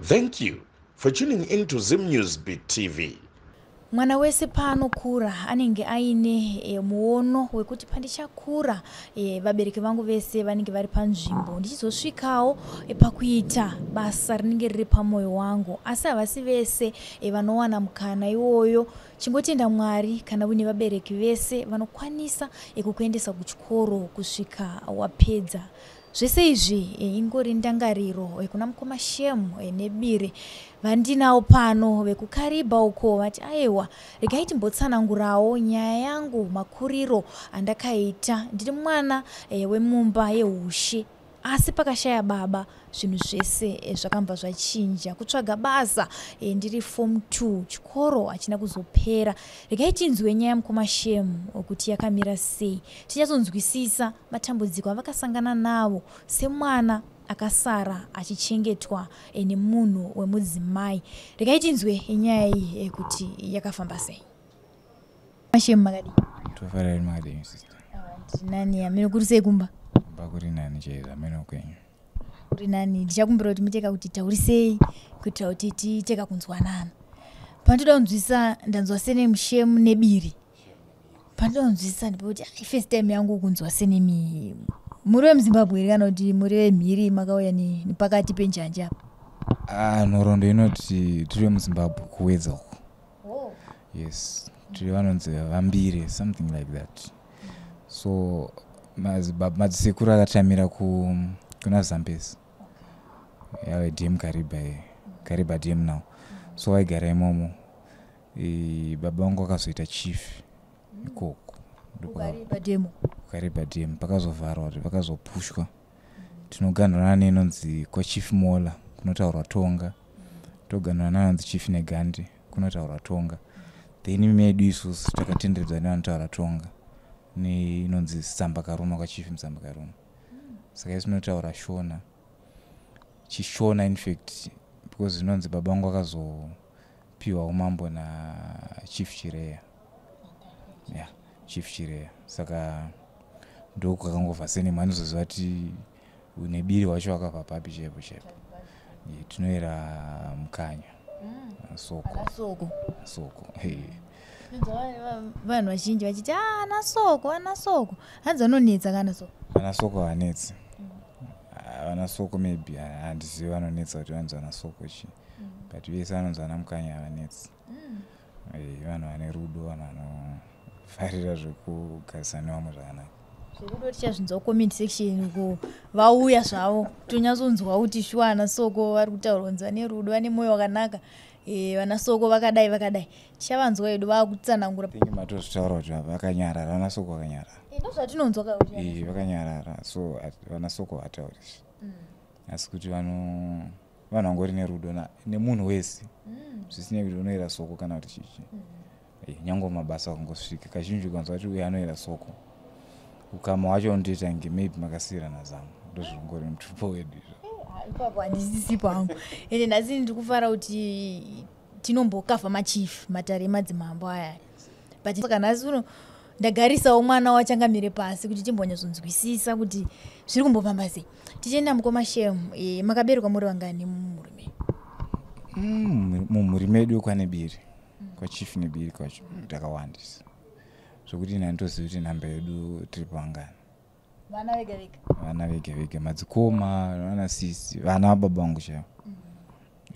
Thank you for tuning in to Zim News Beat TV. Mwana wese paanokura anenge aine muono wekuti pandichakura vabereki vangu vese vanenge vari panzvimbo, ndichizosvikawo pakuita basa rinenge riri pamwoyo wangu. Asi havasi vese vanowana mukana iwoyo. Chingotenda Mwari kana uine vabereki vese vanokwanisa kukuendesa kuchikoro kusvika wapedza. Zvese izvi ingori ndangariro kuna mukoma Shemu Nebiri vandinawo pano vekuKariba uko. Vati aiwa, regai timbotsanangurawo nyaya yangu, makuriro andakaita ndiri mwana wemumba yeushe. Asi pakashaya baba, zvinhu zvese zvakambva zvachinja. Kutsvaga basa ndiri form 2, chikoro hachina kuzopera. Regai tinzwe nyaya yamukoma Shemu kuti yakamira sei, tinyatsonzwisisa matambudziko avakasangana navo semwana akasara achichengetwa nemunhu wemudzimai. Regai tinzwe nyaya iyi kuti yakafamba sei. Shemu, makadii? Tofarari, makadini, sister? Ndinani amene. Kuri sei kumba? Kumba kuri nani chaizvo, amene kwenyu? Kuri nani. Ndichakumbira kuti muite kakuti taurisei kuitira kuti tiite kakunzwanana. Pandoda kunzwisa, ndanzwa surname Shemu Nebiri. Pandoda kunzwisisa ndepekuti ai, first time yangu kunzwa surname. Muri wemuZimbabwe here kana kuti muri vemhiri, makauya nepakati penjanja apa? Ah, nhoroondo inoti tiri vemuZimbabwe, kuWedza uko. Yes, tiri vanonzi Vambire, something like that. So madzisekuru akatamira kuna Zambezi, yave dam Kariba, Kariba Dam now. So vaigara imomo. Baba vangu vakazoita chief ikoko. Kariba Dam? Kariba Dam. Pakazovharwa kuti vakazopushwa, tinoganhurana neinonzi kwaChief Mola, kunotaurwa Tonga. Toganhurana neanonzi Chief Negandi, kunotaurwa Tonga. Then medu isusu takatenderedzwa nevanotaura Tonga neinonzi Sambakaruma, kwaChief Musambakaruma. Saka isu tinotaura Shona, chiShona infact, because zvinonzi baba vangu vakazopiwa umambo naChief Chireya, yeah, Chief Chireya. Saka ndokwakangobva surname. Anozoziva kuti Nebiri wacho wakabva papi chaipo chaipo. Tinoera Mukanya, Soko. Soko. Soko. Vanhu vazhinji vachiti, "Ah, ana Soko, ana Soko hanzi vanonetsa kana Soko." Vana Soko havanetsi. Vana Soko maybe handizivi vanonetsa kuti vanzi vana Soko chii, but vese vanonzi vana Mukanya havanetsi. Vanhu vane rudo, vanhu vanofarira zvekugarisana nevamwe zvakanaka. Zverudo tichazvinzwa comment section ko vauya zvavo, tonyatsonzwa kuti shuwa ana Soko vari kutaura kunzi vane rudo, vane mwoyo wakanaka. Vana Soko vakadai vakadai, tichavanzwa hedu vaakutsanangura. Tinge matozvitaura kuti vakanyarara, vana Soko vakanyarara. Ndo zvatinonzwa ka kuti Vakanyarara. So vana Soko hataurisi, asi kuti vano vanhu vangori nerudo nemunhu wese, zvisinei kuti unoera Soko kana kuti chichi. Nyange mabasa wakangosvika, kazhinji ukanzwa kuti uyu anoera Soko, ukama hwacho unotoita kunge maybe makasiyirana zamo. Ndozvingori mutupo wedu izvo. Ipapo handisisipo hangu. Ende nhasi ndiri kufara kuti tinombokavha machief, matare emadzimambo aya, but saka nhasi uno ndagarisawo mwana wachangamire pasi kuti timbonyatsonzwisisa kuti zviri kumbofamba sei. Tichienda, mukoma Shem, makaberekwa muri vangani mumhuri menyu? Mumhuri medu kwaNebiri, kwaChief Nebiri kwacho, takawandisa zvokuti ini handitozivi kuti nhamba yedu tiri pavangani. Vana vega vega? Vana vega vega, madzikoma, vana sisi, vana vababa vangu chaivo.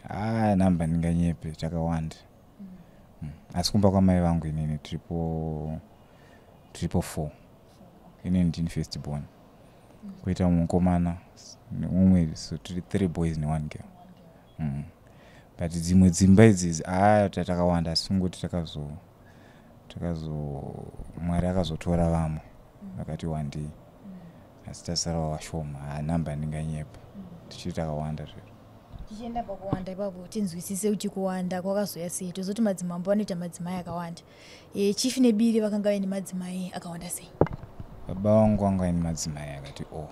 A, nhamba ndinganyepe, takawanda. Asi kumba kwamai vangu inini tiripo four. Inini ndini first born, koita mukomana neumwe, so tiri three boys neone girl. But dzimwe dzimba idzidzi, haa, tatakawanda, asi kungoti takazo Mwari akazotora vamwe vakati wandei, asi tasarawo vashoma. Haa, nhamba ndinganyepa, tichiri takawanda zvero. Tichienda pakuwanda ipapo, tinzwisise kuti kuwanda kwakazoya sei. Tozoti madzimambo anoita madzimai akawanda. Chief Nebiri vakanga vaine madzimai akawanda sei? Baba vangu vanga vaine madzimai akati o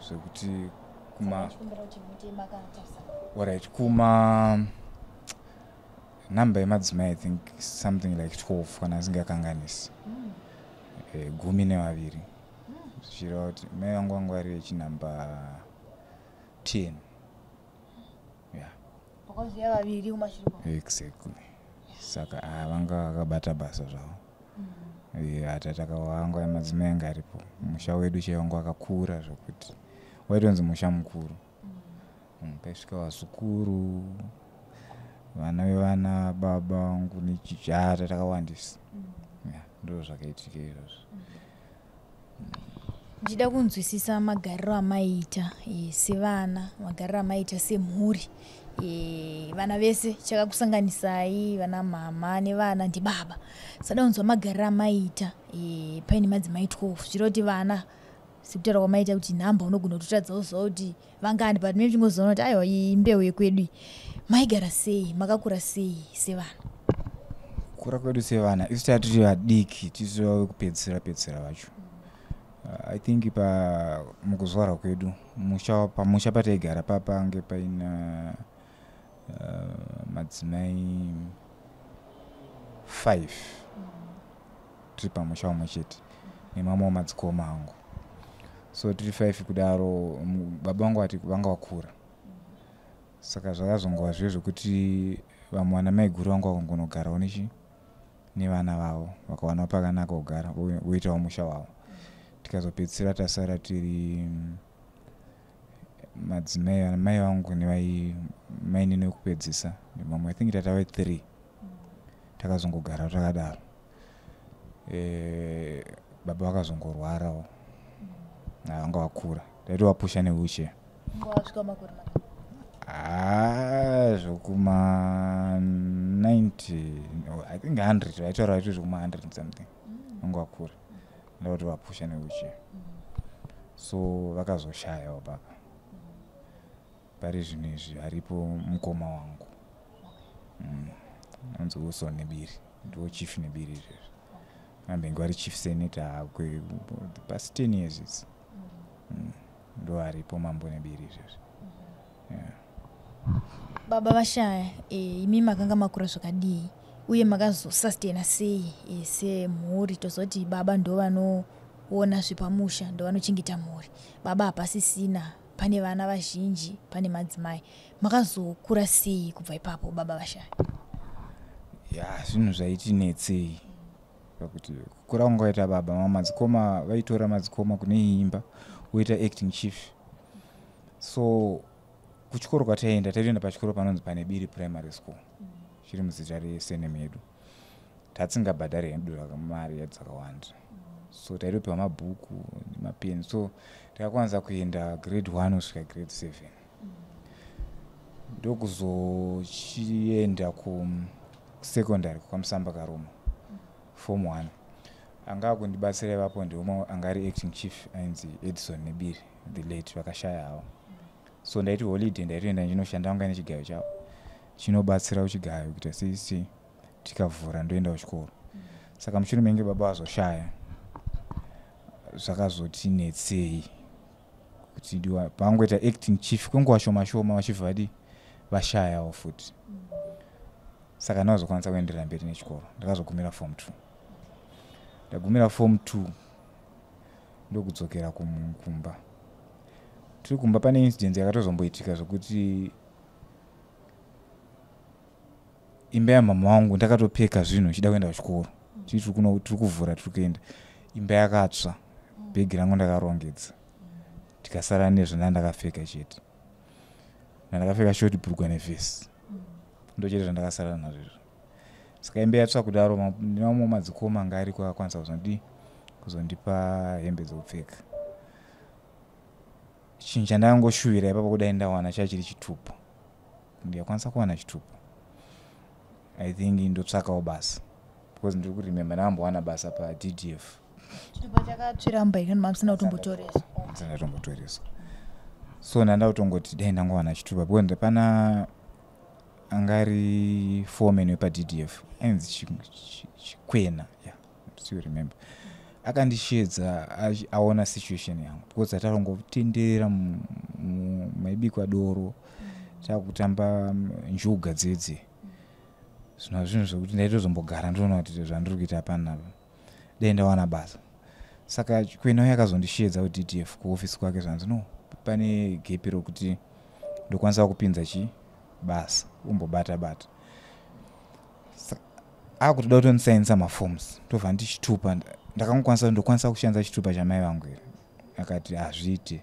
zvekuti kuma Chikumbira kuti muite makatarisa. Alright, kuma nhamba yemadzimai, I think something like 12 kana asingakanganisi, 12, zvichireva kuti mai vangu vanga vari vechinhamba 10, yeah. Vakaziya vaviri kumashure kwavo. Exactly. Saka vanga vakabata basa zvavo. Tatakawanga madzimai anga aripo. Musha wedu chaiwo wanga wakakura zvokuti waitonzi musha mukuru. Paisvika vazukuru, vana vevana baba vangu nechicha, takawandisa. Yeah, ndo zvakaitika izvozvo. Ndichida kunzwisisa magariro amaiita sevana, magariro amaiita semhuri. Vana vese chakakusanganisai vana mama nevana ndibaba. Sada kunzwa magariro amaiita paine madzimai 12, zvireva kuti vana, sekutaura kwamaita kuti nhamba unogona kutotadza kuziva kuti vangani, but mimi chingozoona kuti aiwa, iyi imbeu yekwedu iyi. Maigara sei? Makakura sei sevana? Kukura kwedu sevana, isu taa tiri vadiki, tiri vekupedzisira pedzisira vacho. I think pa mukuzvarwa kwedu, musha, pamusha pataigara papange paina madzimai 5 tiri pamusha umwe chete nemamwewo madzikoma angu. So tiri 5 kudaro, baba vangu vati vanga vakura, saka zvakazongova zviye zvekuti vamwe vana maiguru vangu vakangonogarawo nechi nevana vavo, vakawanawo pakanaka kugara, voitawo musha wavo. Tikazopedzisira tasara tiri madzimai, vana mai vangu nevai mainini vekupedzisa nevamwe, I think tatave 3. Takazongogara takadaro. Baba vakazongorwarawo, vanga vakura, taitovapusha newheelchair. Wasvika makore mangani? Ah, zvokuma 90, no, I think 100, vaitaura vaiti zvokuma 100 and something. Vanga vakura, ndautovapusha newheelchair. So vakazoshayawo baba. Pari zvino izvi aripo mukoma wangu, anonzi Wilson Nebiri, ndo chief Nebiri izvezvi. Ambenge vari chief senator the past 10 years idzi. Ndo aripo mambo Nebiri izvezvi, yeah. Baba vashaya, imi makanga makura zvakadii, uye makazosustaina sei semhuri? Tozoti baba ndo vanoona zvepamusha, ndo vanochengeta mhuri. Baba hapasisina, pane vana vazhinji, pane madzimai. Makazokura sei kubva ipapo baba vashaya? Ya, zvinhu zvaitinetsei pakuti kukura kwanga kwaita baba, mamwe madzikoma vaitora madzikoma kune iyi imba voita acting chief. So kuchikoro kwataienda, taitoenda pachikoro panonzi paNebiri Primary School, chiri muzita resurname yedu. Tatisingabhadhari hedu mari dzakawanda, so taitopiwa mabhuku nemapeni. So takakwanisa kuenda grade 1 kusvika grade 7, ndokuzochienda kusecondary kwaMusamba Karuma, form 1. Anga akundibatsira ipapo ndeumwe anga ari acting chief, ainzi Edison Nebiri, the late, vakashaya havo. So ndaiti holiday ndaitoenda ndinoshanda, vanga ine chigayo chavo chinobatsira kuchigayo kuita sei sei, tikavhura ndoenda kuchikoro. Saka mushure menge baba vazoshaya, zvakazotinetsei kuti diwa pangoita acting chief kwenguva shoma shoma, vachibva vadi vashayawo futi. Saka ndakazokwanisa kuenderera mberi nechikoro, ndakazogumira form 2. Ndagumira form 2, ndokudzokera kumba. Tiri kumba pane incident yakatozomboitika zvokuti imba yamama wangu, ndakatopeka zvinhu chida kuenda kuchikoro, tiri tiri kuvhura, tiri kuenda, imba yakatsva. Bhegi rangu ndakarongedza, tikasara nezvona ndakapfeka chete. Ndandakapfeka short bhurugwa nevhesi, ndo chete zvandakasara nazvo izvo. Saka imba yatsva kudaro, nemamwe madzikoma anga ariko akakwanisa kuzondii, kuzondipa hembe dzekupfeka. Chinhu chandangoshuvira ipapo, kudai ndawana chai chiri chitupa, ndikakwanisa kuwana chitupa, I think ndotsvakawo basa, because ndiri kuremember ndakambowana basa paDDF. Chitupa chakatsvira mumba here, mamusina kutombotoreswa? Ndisina kutombotoreswa. So ndanda kutongoti dai ndangowana chitupa, because pana anga ari foreman wepaDDF ainzi Chikwena, yeah, still remember, akandishedza aona situation yangu, because atarongotenderera maibikwa doro, takutamba njuga dzedze, zvino zvinhu zvekuti ndaitozombogara ndoona kuti zvandiri kuita panapa, dai ndawana basa. Saka Chikwena uyo akazondishedza kuDDF kuofisi kwake, zvanzi, "No, pane gap rokuti ndokwanisa kupinza chi Basa umbobata bata. Akutoda kutondisainisa maforms, ndobva ndichitupa. Ndakangokwanisa, ndokwanisa kushandisa chitupa chamai vangu here? Akati hazviite,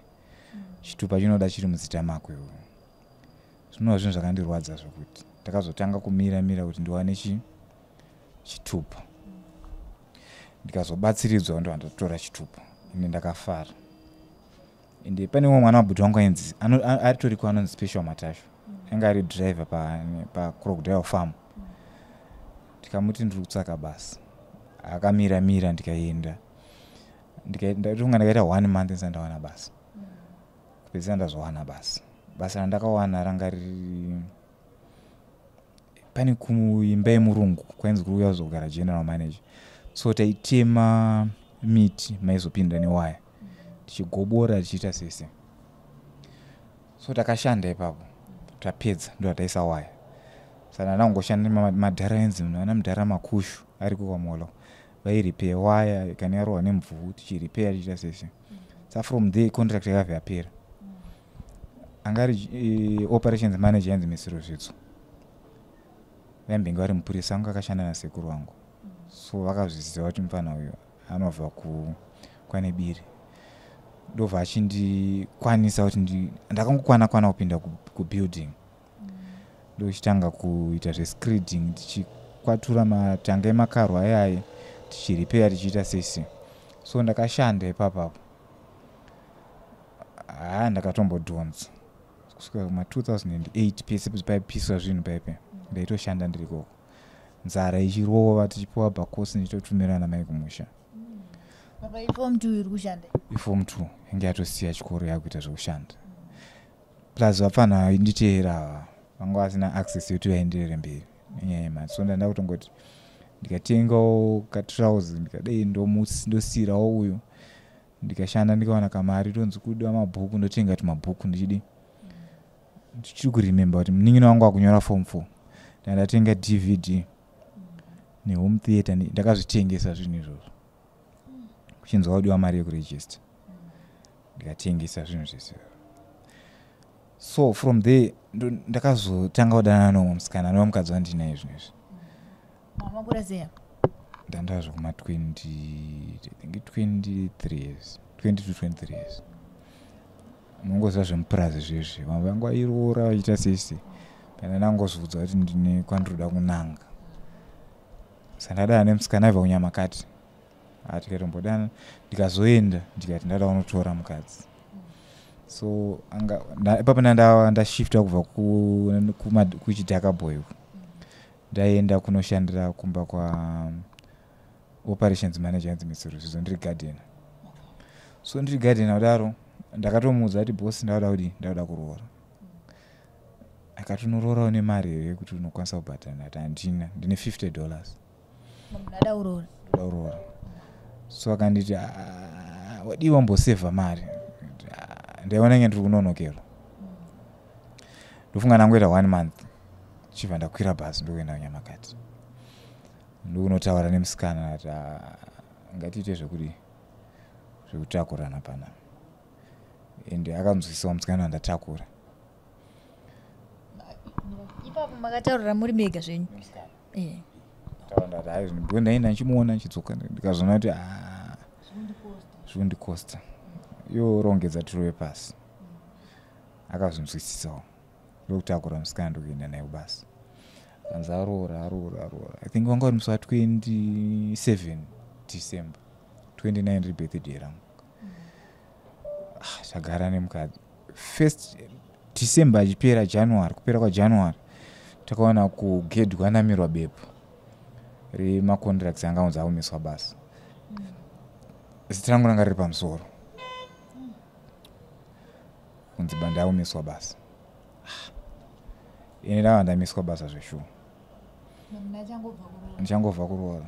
chitupa chinoda chiri muzita mako iwe. Zvinova zvinhu zvakandirwadza, zvokuti ndakazotanga kumira mira kuti ndiwane chitupa. Ndikazobatsiridzwa, ndobva ndatora chitupa. Ine ndakafara. Ende pane umwe mwana wabhuti wangu ainzi aritoriko, anonzi Special Matasho, anga ari driver paCrocodile Farm. Ndikamuti ndiri kutsvaka basa, akamira mira, ndikaenda. Ndatonga ndakaita one month ndisati ndawana basa. Kupedzisira ndazowana basa. Basa randakawana ranga riri pane kuimba yemurungu kwainzi kuri kuuya kuzogara general manager. So taitema miti maizopinda newaya, tichigobora, tichiita sese. So takashanda ipapo, tapedza ndo taisa waya. Saka ndandangoshanda nemadhara ainzi ana mudhara Makushu ariko kwaMolo, vairipeya waya kana yarohwa nemvuu, tichiripeya, tichiita sese. Sa from there contract yakabva yapera. Anga ari operations manager yanzi Misiro Zvitso, vaimbenge vari mupurisa, anga akashanda nasekuru vangu. So vakazviziva kuti mufana uyu anobva kwanebiri. Ndobva achindikwanisa kuti ndakangokwana kwana kupinda kubuilding, ndochitanga kuita zvescreeding, tichikwatura matanga emakarwa ayayi, tichiripeya, tichiita sese. So ndakashanda ipapapo. Haa, ndakatombodhonza kusvika kuma2008, pese paipiswa zvinhu paipe ndaitoshanda ndiri ikoko, nzara ichirova, tichipiwa bhakosi, ndichitotumira namai kumusha. Baba, iform 2 iri kushanda? Iform 2, yange yatosiya chikoro, yakuita zvekushanda. Plus vapfana nditeera ava vanga vasina access yekuti vaenderere mberi nenyaya yemari. So ndanda kutongoti ndikatengawo katrausi, ndikadei, ndosiyirawo uyu. Ndikashanda, ndikawana kamari, tonzi kudiwa mabhuku, ndotenga tumabhuku. Ndichidi ndichiri kuremember kuti munin'ina wangu akunyora form 4, ndandatenga DVD nehome theatre. Ndakazvitengesa zvinhu izvozvo, kuchinzwa kudiwa mari yekuregister, ndikatengesa zvinhu zvese. So from there ndakazotanga kudanana nomwe musikana, anova mukadzi wandinaye zvino izvi. Makura sei? Ndandazvo kuma 20, I think 23 years, 20 to 23 years. Munongoziva zvemupurazi zvezvi, vamwe vangu vairoora vachiita sese. Pana ndangozviudza kuti ndine kwandiroda kunanga. Saka ndadana nemusikana aibva kunyamakati. Tikatombodana, ndikazoenda, ndikati ndada kunotora mukadzi. So ipapo ndashifta kubva kuchidhaka boy uku, ndaenda kunoshandira kumba kwa operations manager yanzi Mitsuru Zvizo, ndiri gardener. So ndiri gardener kudaro, ndakatomuudza kuti, "Boss, ndauda kudii? Ndauda kuroora." Akati, "Unoroora nemari here yekuti unokwanisa kubhadhara?" Ndati, "Handina, ndine $50." Ndada kuroora. Ndoda kuroora. So akanditi, "Ah, wadii wambosevha mari?" Ah, ndaiona inge ndiri kunonokerwa. Ndofunga ndangoita one month, chibva ndakwira bhazi, ndokuenda kunyamakati, ndokunotaura nemusikana. Ati, "Ah, ngatiite zvekudii, zvekutakurana panapa." Ende akanzwisisawo musikana wandatakura. Ipapo makataurira muri mega zvenyu? Taura, ndati hai zvinhu, because ndaenda ndichimuona ndichidzoka, ndikazoona kuti, ah, zvekundikosta. Iwo rongedza, tirove pasi. Akazvinzwisisawo, ndokutakura musikana, ndokuenda naye kubasa. Kanzi aroora, aroora, aroora. I think wanga uri musi wa27 December, 29 riri birthday rangu. Ah, tagara nemukadzi. First December achipera, January, kupera kwaJanuary, takaona kugedhi kwanamirwa bepa remacontracts anga unzi aumiswa basa. Zita rangu ranga riri pamusoro, kunzi bandaumiswa basa. Ah, ini ndava ndamiswa basa zveshuwa ndichangobva kuroora.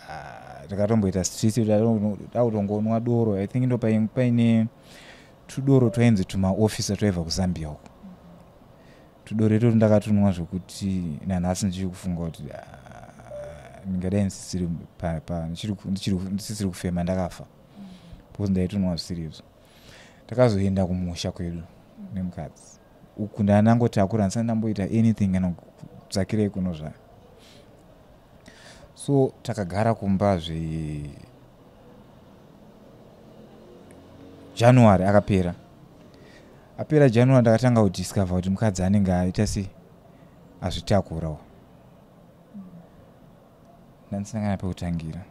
Ah, takatomboita stress, takutongonwa doro. I think ndo paine tudoro twainzi tumaofisa twaibva kuZambia uko. Tudoro itoro ndakatunwa zvokuti nanhasi ndichiri kufunga kuti, ah, ndingadai ndisisiri ndisisiri kufema, ndakafa, because ndaitunwa zvisiri izvo. Takazoenda kumusha kwedu nemukadzi. Uku ndanangotakura, handisati ndamboita anything kana kutsvakirei kuno zvayo. So takagara kumba zve January akapera. Apera January, ndakatanga kudiscover kuti mukadzi anenge aita sei, azvitakurawo. Ndandisina kana pekutangira,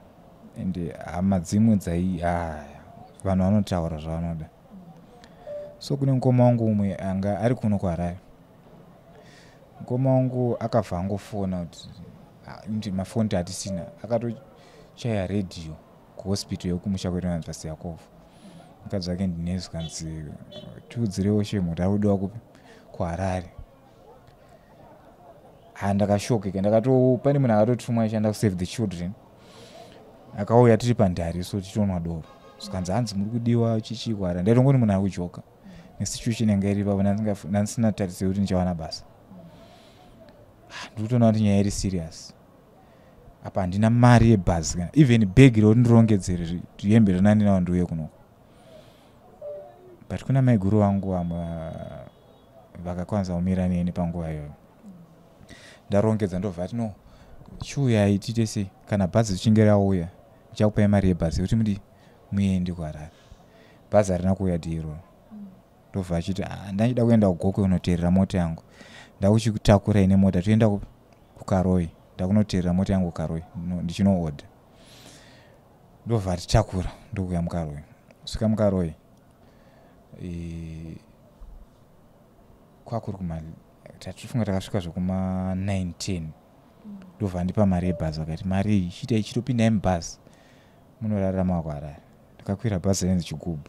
ende hama dzimwe dzai, haya, vanhu vanotaura zvavanoda. So kune mukoma wangu umwe anga ari kuno kuHarare. Mukoma wangu akabva angofona kuti, ah, mafoni hatisina. Akatochaya redhiyo kuhospital yekumusha kwedu anzi paSiyakovo. Mukadzi wake ndinesi, kanzi, "Tiudzirewo shemu kuti ari kudiwa kupi kuHarare." Ha, ndakashokeka. Ndakato pane munhu akatotumwa achienda kuSave the Children, akauya tiri pandari, so tichitonwa doro. Zvikanzi, "Hanzi muri kudiwa chichi kuHarare." Ndaitongoti munhu ari kujoka nesituation yanga iri ipapo. Ndandisina tarisiro yekuti ndichawana basa. Ndikutoona kuti nyaya iri serious. Apa handina mari yebhazi, kana even bhegi rekuti ndirongedzere hembe rinandinawo ndiuye kunoko. But kuna maiguru vangu vamwe vakakwanisa kumira neni panguva iyoyo. Ndarongedza, ndobva ati, "No, chiuyai tiite sei, kana bhazi richinge rauya ndichakupai mari yebhazi yekuti mudi muende kuHarare." Bhazi harina kuuya day iroro. Ndobva achiti, "Ah, ndachida kuenda kuGokwe kunoteerera mota yangu, ndakuchikutakurai nemota toenda kuKaroi. Ndakunoteerera mota yangu kuKaroi ndichinoodha." Ndobva atitakura, ndokuya muKaroi. Svika muKaroi, kwakuri kuma tatifunga takasvika zvekuma 9 10. Ndobva andipa mari yebhazi, vakati, "Mari iyi chiitai, chitopindai mubhazi munorarama kuHarare." Ndakakwira bhazi rainzi Chigubhu,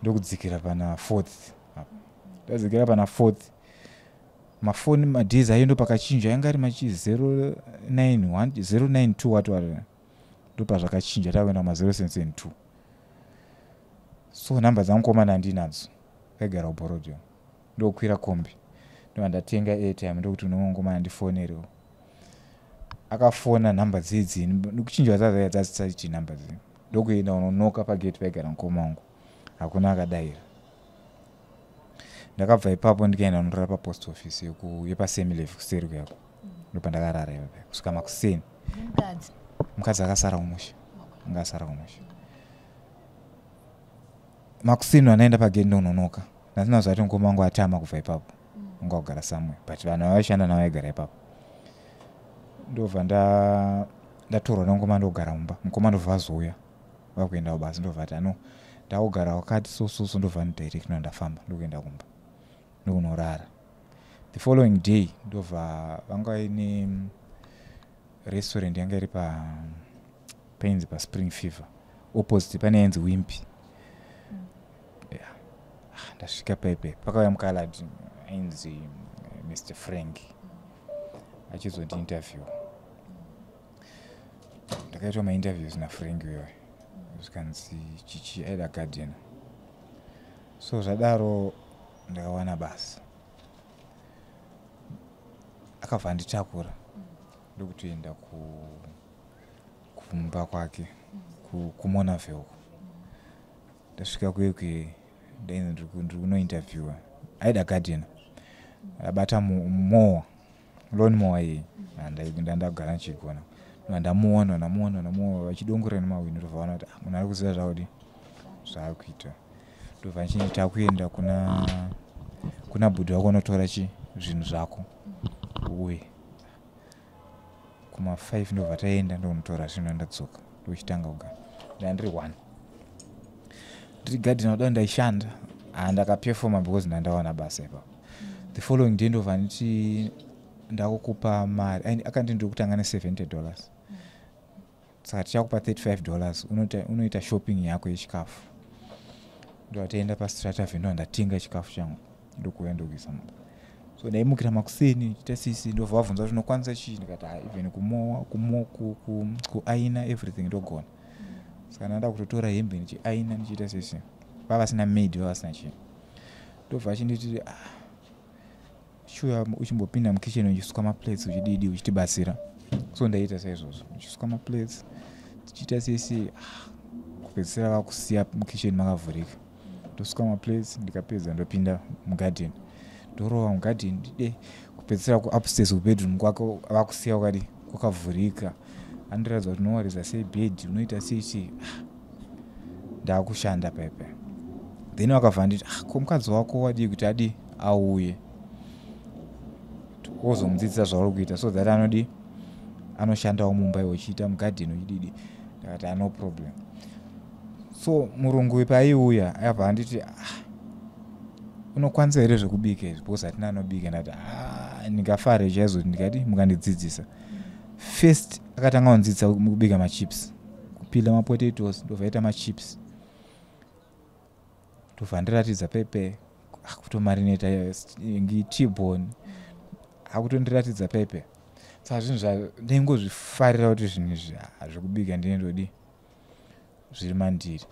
ndokudzikira pana Fourth. Ndadzikira pana Fourth, mafoni madays ayo ndo pakachinja, yanga ari machi 091 092 wati wati, ndopazvakachinja takuenda kuma 072. So nhamba dzangukomana handinadzo, kaigara kuBorrowdale. Ndokwira kombi, ndobva ndatenga airtime, ndokuti unomongomana ndifonerewo. Akafona nhamba dzidzi nekuchinjwa dzadzaiya dzadzisati nhamba dzi. Ndokuenda unonoka pagate paigara mukoma wangu, hakuna akadayira. Ndakabva ipapo ndikaenda unorara papost office yepaSemilev kuseri kuyako. Ndopandakarara ipapo kusvika makuseni. Mukadzi? Mukadzi akasara kumusha, anga asara kumusha. Makuseni anaenda pagate, ndononoka, ndasina zvati mukoma wangu atama kubva ipapo, anga kugara somewhere, but vanhu vavaishanda navo vaigara ipapo. Ndobva ndatorwa nemukoma, ndogara mumba. Mukoma ndobva azouya vakuenda kubasa, ndobva ati, "Ano ndakugara wakati so so so." Ndobva ndidirect ndo ndafamba, ndokuenda kumba, ndokunorara. The following day ndobva vanga vaine restaurant yanga iri pa painzi paSpring Fever, opposite pane yainzi Wimpy. Yeah. Ah, ndasvika paipe pakauya mukaladi ainzi Mr Frank achizondiinterview. Ndakaitwa mainterviews naFrank uyoyo, zvikanzi chichi aida gardener. So zvadaro ndakawana basa. Akabva anditakura, ndokutoenda kumba kwake kuMonaville uko. Ndasvika kwekwe, ndainzi ndiri kunointerviewa, aida gardener. Ndabata mower, lawn mower iyi ndandagara ndichigona. Ndamuona, ndamuona, ndamuona vachidongorera nemahwindo. Ndobva vaona kuti, "Ah, munhu ari kuziva zvaudi zvaari kuita." Ndobva nchini, "Takuenda kuna bhudhi wako, unotora chi zvinhu zvako uye kuma5." Ndobva taenda, ndokunotora zvinhu, ndadzoka, ndochitanga kugara. Ndandiri one, ndiri gardener kuda, ndaishanda. Handakapefoma because ndandawana basa ipapo. The following day ndobva nditi, "Ndakukupa mari." Akandi, "Ndiri kutanga ne$70, saka tichakupa $35, unoita shopping yako yechikafu." Ndobva taenda paStratave, ndobva ndatenga chikafu changu, ndokuuya, ndokuisa mumba. So ndaimukira makuseni chiita sisi. Ndobva vabvunza kuti, "Unokwanisa chii?" Ndikati, "Ha, even kumowa, kuaina, everything ndogona." Saka ndanda kutotora hembe ndichiaina, ndichiita sisi. Vava vasina maid, vava vasina chii. Ndobva achinditi, "Ah, shuya uchimbopinda mukitchen uchisuka maplates, uchididi, uchitibatsira." So ndaita saizvozvo, ndichisuka maplates, tichiita sese. Ah, kupedzisira vakusiya mukitchen makavhurika. Ndosuka maplates, ndikapedza ndopinda mugarden, ndorova mugarden, ndide kupedzisira kuupstairs kubedroom kwake vakusiya kwakadi kwakavhurika. Andiratidza kuti unowaridza sei bed, unoita sei sei. Ah, ndakushanda paipai. Then vakabva nditi, "Ah, ko mukadzi wako wadii kuti adi auye wozomudzidzisa zvauri kuita, so that anodi anoshandawo mumba, iwe uchiita mugadheni uchididi?" Ndakati, "Ah, no problem." So murungu paaiuya aibva anditi, "Ah, unokwanisa here zvekubika izvi, because hatina anobika?" Ndati, "Ah, ndingafare chaizvo ndikati mukandidzidzisa." First akatanga kundidzidzisa kubika machips, kupila mapotatoes, ndobva ita machips, ndobva ndiratidza pepe kutomarineta T-bone, akutondiratidza pepe. Saka zvinhu zva ndaingozvifarira kuti zvinhu izvi, ah, zvekubika ndinendodi zviri mandiri.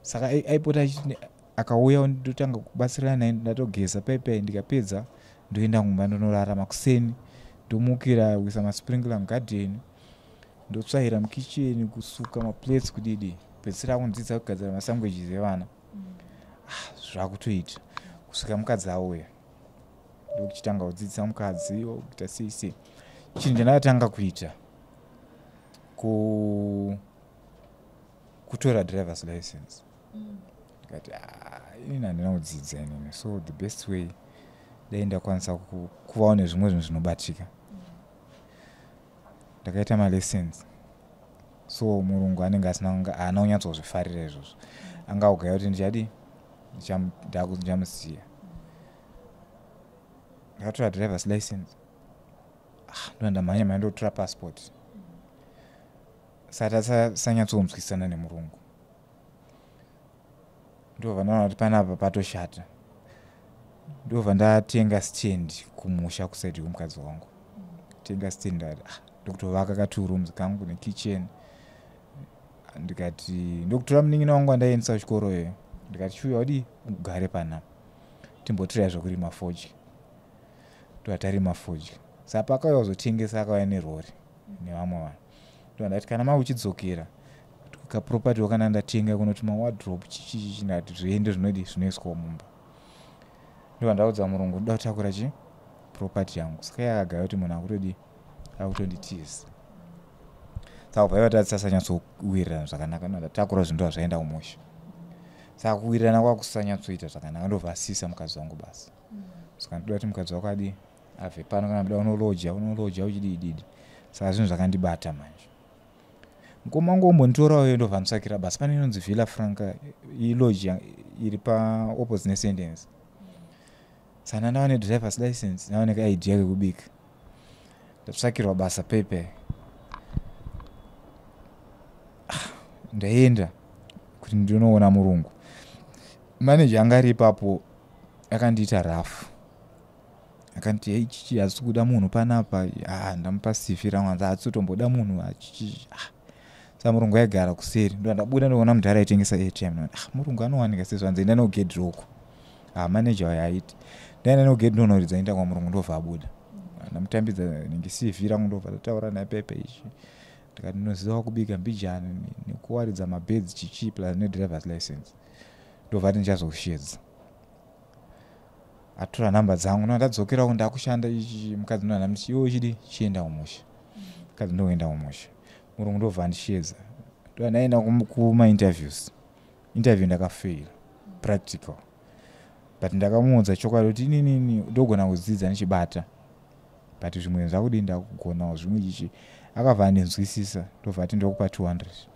Saka aipota achiti akauya ndotanga kubatsirana naye, ndatogeza pepe, ndikapedza ndoenda kumba, ndonorara. Makuseni ndomukira kuisa masprinkler mugadheni, ndotsvaira mukicheni, kusuka maplates, kudidi, pedzisira akundidzidzisa kugadzira masandwiches evana. Ah, zvakutoita kusvika mukadzi auya, ndokuchitanga kudzidzisa mukadzi kuita sei sei. Chinhu chandakatanga kuita kutora driver's license. Ndikati, "Ah, inini handina kudzidza inini, so the best way dai ndakwanisa kuvawo nezvimwe zvinhu zvinobatika." Ndakaita malessons. So murungu anenge asina, haana kunyatsozvifarira izvozvo, anga kugaya kuti ndichadi ndichamusiya. Ndakatora driver's license. Ah, ndo ndamhanya mhanya ndotora passport, saka tasanyatsonzwisana nemurungu. Ndobva ndaona kuti panapa patoshata. Ndobva ndatenga stand kumusha kuside kwemukadzi wangu, tenga stand. Ndakati, ah, ndokutovaka ka2 rooms kangu nekitchen. Ndikati ndokutora munin'ina wangu andaiendesa kuchikoro iyo, ndikati, "Chiuya udi ugare panapa, timbotirai zvekurima fodya." Ndobva tarima fodya. Saka pakauya kuzotengesa, akauya nerori nevamwe vanhu. Ndobva ndati, "Kana mauchidzokera, kaproperty wakana ndatenga kunoti mawardrobe chichichichi." Ndati zviende zvinodi zvinoiswawo mumba. Ndobva ndaudza murungu, "Ndoda kutakura chi property yangu." Saka iye akagaya kuti munhu akutodi akutonditiza. Saka kubva iva tatisasanyatsowirirana zvakanaka. Ndobva ndatakura zvinhu, ndobva zvaenda kumusha. Saka kuwirirana kwakusanyatsoita zvakanaka. Ndobva asisa mukadzi wangu basa. Saka ndoda kuti mukadzi wako adi abve pano, kana muda unoloja, unoloja uchidii didi. Saka zvinhu zvakandibata manje. Mukoma wangu ombonditorawo, ndobva nditsvakira basa pane inonzi Villa Franca, ilodge iri paopposite nesentence. Saka ndava nedriver's license, ndava nekaidea kekubika, ndatsvakirwa basa pepe. Ah, ndaenda kuti ndinoona murungu. Manager anga ari ipapo akandiita rafu, akanditi, "Hei, chichi, hatisi kuda munhu panapa." Ah, ndamupa CV rangu, anzi hatisi kutomboda munhu achichi. Ah, saka murungu aigara kuseri. Ndo ndabuda, ndoona mudhara aitengesa airtime. Ah, murungu anowanika sezvo anzi enda nogedhi roko. Ah, manager wayo aiti ndaenda nogedhi, ndonoridza enda kwamurungu. Ndobva abuda, ndamutambidza nenge CV rangu, ndobva ndataura naye pepe ichi. Ndikati ndinoziva kubika mbijana nekuwaridza mabeds chichi, plus nedriver's license. Ndobva ati ndichazokushedza, atora nhamba dzangu. No, ndadzokerawo, ndakushanda ichi. Mukadzi ndo ndamuti, "Iwe uchidi chienda kumusha." Mukadzi ndokuenda kumusha. Murungu ndobva andishedza, ndo ndaenda kumainterviews. Interview ndakafeila practical, but ndakamuudza chokwadi kuti ininini ndogona kudzidza ndichibata, but zvimwe zvakudi ndakugonawo zvimwe chichi. Akabva andinzwisisa, ndobva ati, "Ndokupa 200,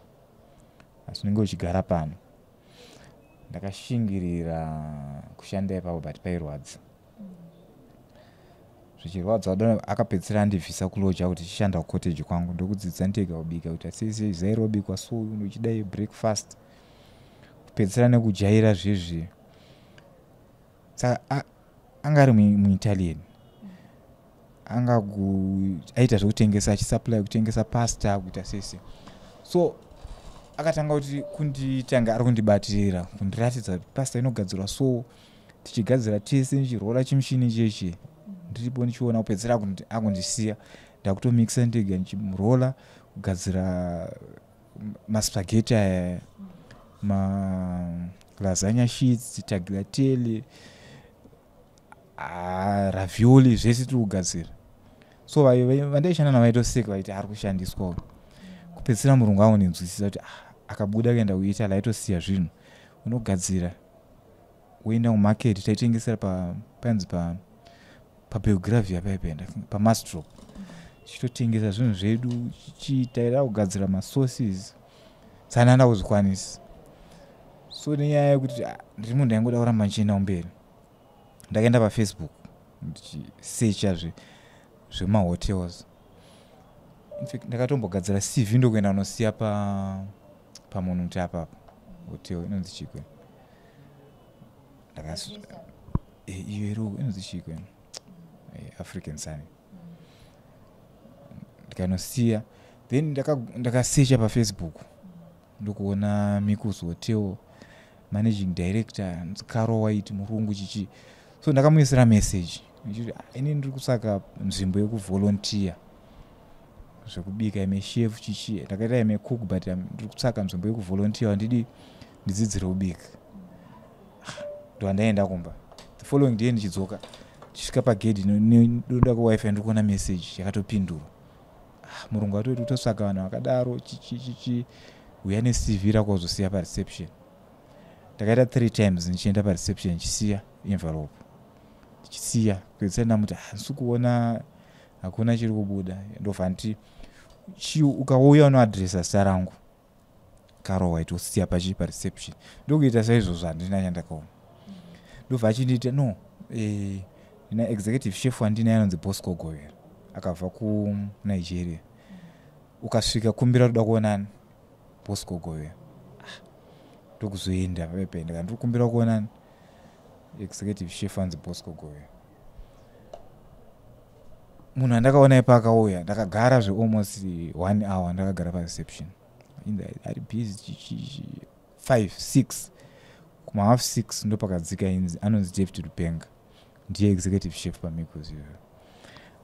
asi unenge uchigara pano." Ndakashingirira kushanda ipapo, but pairwadza, zvichirwadza. Akapedzisira andibvisa kuloja kuti chishanda kucottage kwangu. Ndokudzidzisa ndega kubika, kuti sei sei, zai robikwa so, unochidai breakfast, kupedzisira nekujaira zvezvi. Saka anga ari muItalian, anga aita zvekutengesa, achisupply, kutengesa pasta, kuita sei sei. So akatanga kuti kunditanga ari kundibatirira, kundiratidza kuti pasta inogadzirwa so, tichigadzira tese, ndichirola chimushini chechi ndiripo ndichiona. Kupedzisira akundisiya, ndakutomikisa ndega, ndichirola, kugadzira maspaghetti aya. Lasagna sheets, tagliatelle, ravioli, zvese tiri kugadzira. So vandaishanda navo vaitoseka, vaiti ari kushandiswa. Kupedzisira murungu aundinzwisisa kuti akabuda kuenda kuItaly aitosiya zvinhu. Unogadzira, woenda kumarket. Taitengesera painzi paBelgravia paipenda paMastrop, tichitotengesa zvinhu zvedu. Taida kugadzira masauces, saka ndanda kuzvikwanisa. So nenyaya yekuti ndiri munhu ndaingoda kuramba ndichienda kumberi, ndakaenda paFacebook ndichisecha zvemahotels. Infact, ndakatombogadzira CV, ndokuenda kunosiya pamunhu kuti apapa hotel inonzi chikwe. Iyo iri inonzi chikwe, African Sun. Ndikanosiya, then ndakasecha paFacebook, ndokuona Meikles Hotel, managing director Caro White, murungu chichi. So ndakamuisira message ndichiti, "Ini ndiri kutsvaka nzvimbo yekuvolunteer zvekubika, ime chef chichi. Ndakaita ime cook, but ndiri kutsvaka nzvimbo yekuvolunteer, ndidi ndidzidzire kubika." Ndobva ndaenda kumba. The following day ndichidzoka, ndichisvika pagedhi, ndoda kuWiFi, ndiri kuona message yakatopindurwa. Murungu atoti kutotsvaka vanhu vakadaro chichi chichi, uya neCV rako uzosiya pareception. Ndakaita three times ndichienda pareception, ndichisiya envelope, ndichisiya. Kupedzisira ndamuti, "Handisi kuona, hakuna chiri kubuda." Ndobva nditi, "Chi ukauya unoadhiresa zita rangu Caro White, wosiya pachi pareception." Ndokuita saizvozvo, handina chandakaona. Ndobva achindiita, "No, ndina executive chef wandinaye anonzi Bosco Govera, akabva kuNigeria. Ukasvika kumbira toda kuonana Bosco Govera." Ndokuzoenda pepe, ndika ndiri kukumbira kuonana executive chef anzi Bosco Govera. Munhu andakaona ipa akauya, ndakagara zvealmost one hour, ndakagara pareception, ari busy. 5 6, kuma 6:30 ndopakadzika inzi anonzi David Rupenga, ndiye executive chef paMeikles iyoyo.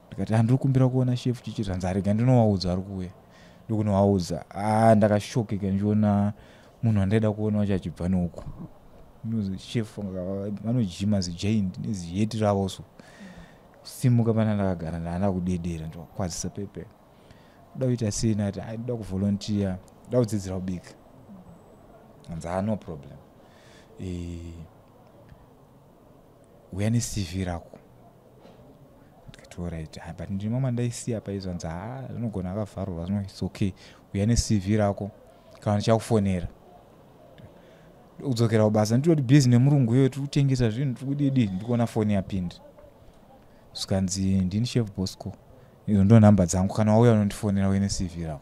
Ndikati, "Handiri kumbira kuona chef chichi." Zvanzi, "Arega ndinovaudza, ari kuuya." Ndokunovaudza. A, ndakashokeka ndichiona munhu andaida kuona wacho achibva neuku. Chef vanojima, zigiant neziheti ravo. So simuka pana ndakagara, ndaanda kudedera, ndokwazisa pepe, "Uda kuita sei?" Nati, "Ndoda kuvolunteer, ndoda kudzidzira kubika." Anzi, "Ha, no problem, uya neCV rako." Ndikati, "Alright, but ndine mamwe ndaisiya paizvo." Anzi, "Ha, zvinogona akavharurwa zvino, it's okay, uya neCV rako kana ndichakufonera." Kudzokera kubasa, nditoti busy nemurungu iyoyo, tiri kutengesa zvinhu, tiri kudidi, ndikuona foni yapinda. Zvikanzi, "Ndini Chef Bosco, izo ndo nhamba dzangu, kana wauya unondifonera, uine CV rako."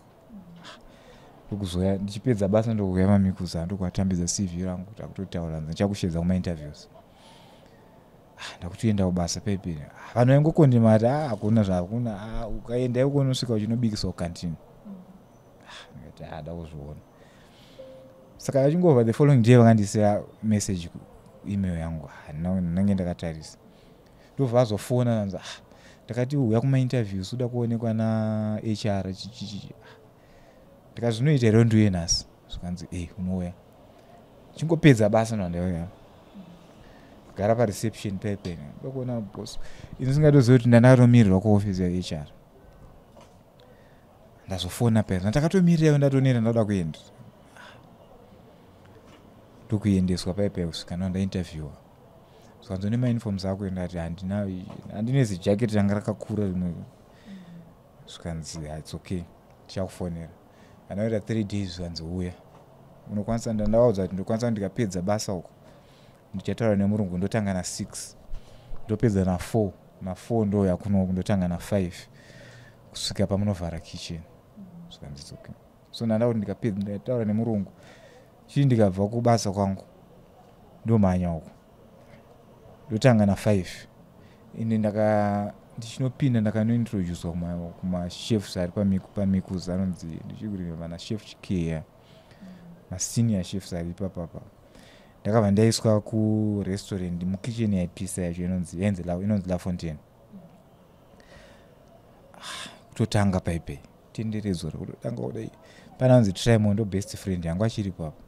Ndokuzoya ndichipedza basa, ndokuuya maMeikles, ndokuvatambidza CV rangu, takutotaura. Ndichakushedza kumainterviews. Ndakutoenda kubasa pepe. Vanhu vaingokondemati, "A, hakuna zvakuna, ukaenda iko unosvika uchinobikisa kukantini." Ndikati, "A, da kuzviona." Saka vachingobva, the following day vakandisira message, email yangu ndinenge ndakatarisa. Ndobva vazofona, anzi, "Ndakati uya kumainterviews, uda kuonekwa naHR chichichi." Ndikati, "Zvinoita here ndiuye nhasi?" Zvikanzi, "E, unouya." Chingopedza basa, ndandauya, gara pareception pepe, ndokuona boss. Ini singatozivi kuti ndandakatomirirwa kuofisi yaHR. Ndazofona pera, ndakatomirira, ndatonera, ndauda kuenda. Ndokuendeswa paipai kusvika ndainterviewa. Zvikanzi, "Une mauniforms ako?" Ndati, "Handina, handine zijaketi ranga rakakura rimwe." Zvikanzi, "It's okay, tichakufonera." Andakaita 3 days, zvikanzi, "Uya, unokwanisa." Ndavaudza kuti ndokwanisa, ndikapedza basa uko ndichataura nemurungu, ndotanga na6, ndopedza na4, na4 ndouya kunoku, ndotanga na5 kusvika pamunovhara kitchen. Zvikanzi, "It's okay." So ndanda kuti ndikapedza, ndataura nemurungu chii, ndikabva kubasa kwangu ndomhanya uko, ndotanga na5. Ine ndaka ndichinopinda, ndakanointroducwa kumachefs ari paMeikles, anonzi, ndichikureva nachef Chikeya, masenior chefs ari ipapapa. Ndakabva ndaiswa kurestaurant, mukitchen yaipisa yacho, inonzi La Fontaine. Kutotanga paipei tenderedzwa, kutotanga kudai, pana anonzi Trimon, ndo best friend yangu achiripo apa.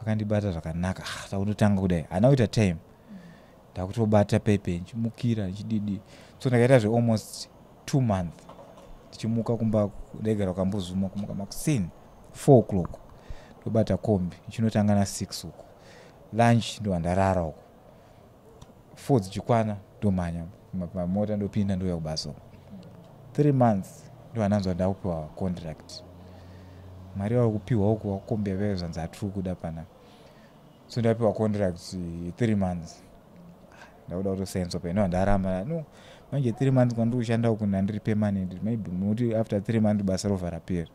Vakandibata zvakanaka. Ah, takutotanga kudai, hana kuita time, ndakutobata pepe, ndichimukira, ndichididi. So ndakaita zvealmost 2 month ndichimuka kumba. Ndaigara kuKambuzuma, kumuka makuseni 4 o'clock, ndobata kombi, ndichinotanga na6 uko, lunch ndobva ndarara uko, 4 dzichikwana ndomhanya pamota, ndopinda, ndouya kubasa uko. 3 months ndobva ndanzwa ndakupiwa contract. Mari yauri kupiwa uko wakombi yavaiva, zvanzi hatiri kuda pana. So ndapiwa contract 3 months, ndakuda kutosainswa paino, ndaramba. No, manje 3 months kwandiri kushanda uku ndandiri permanent, maybe muti after 3 months basa robva rapera.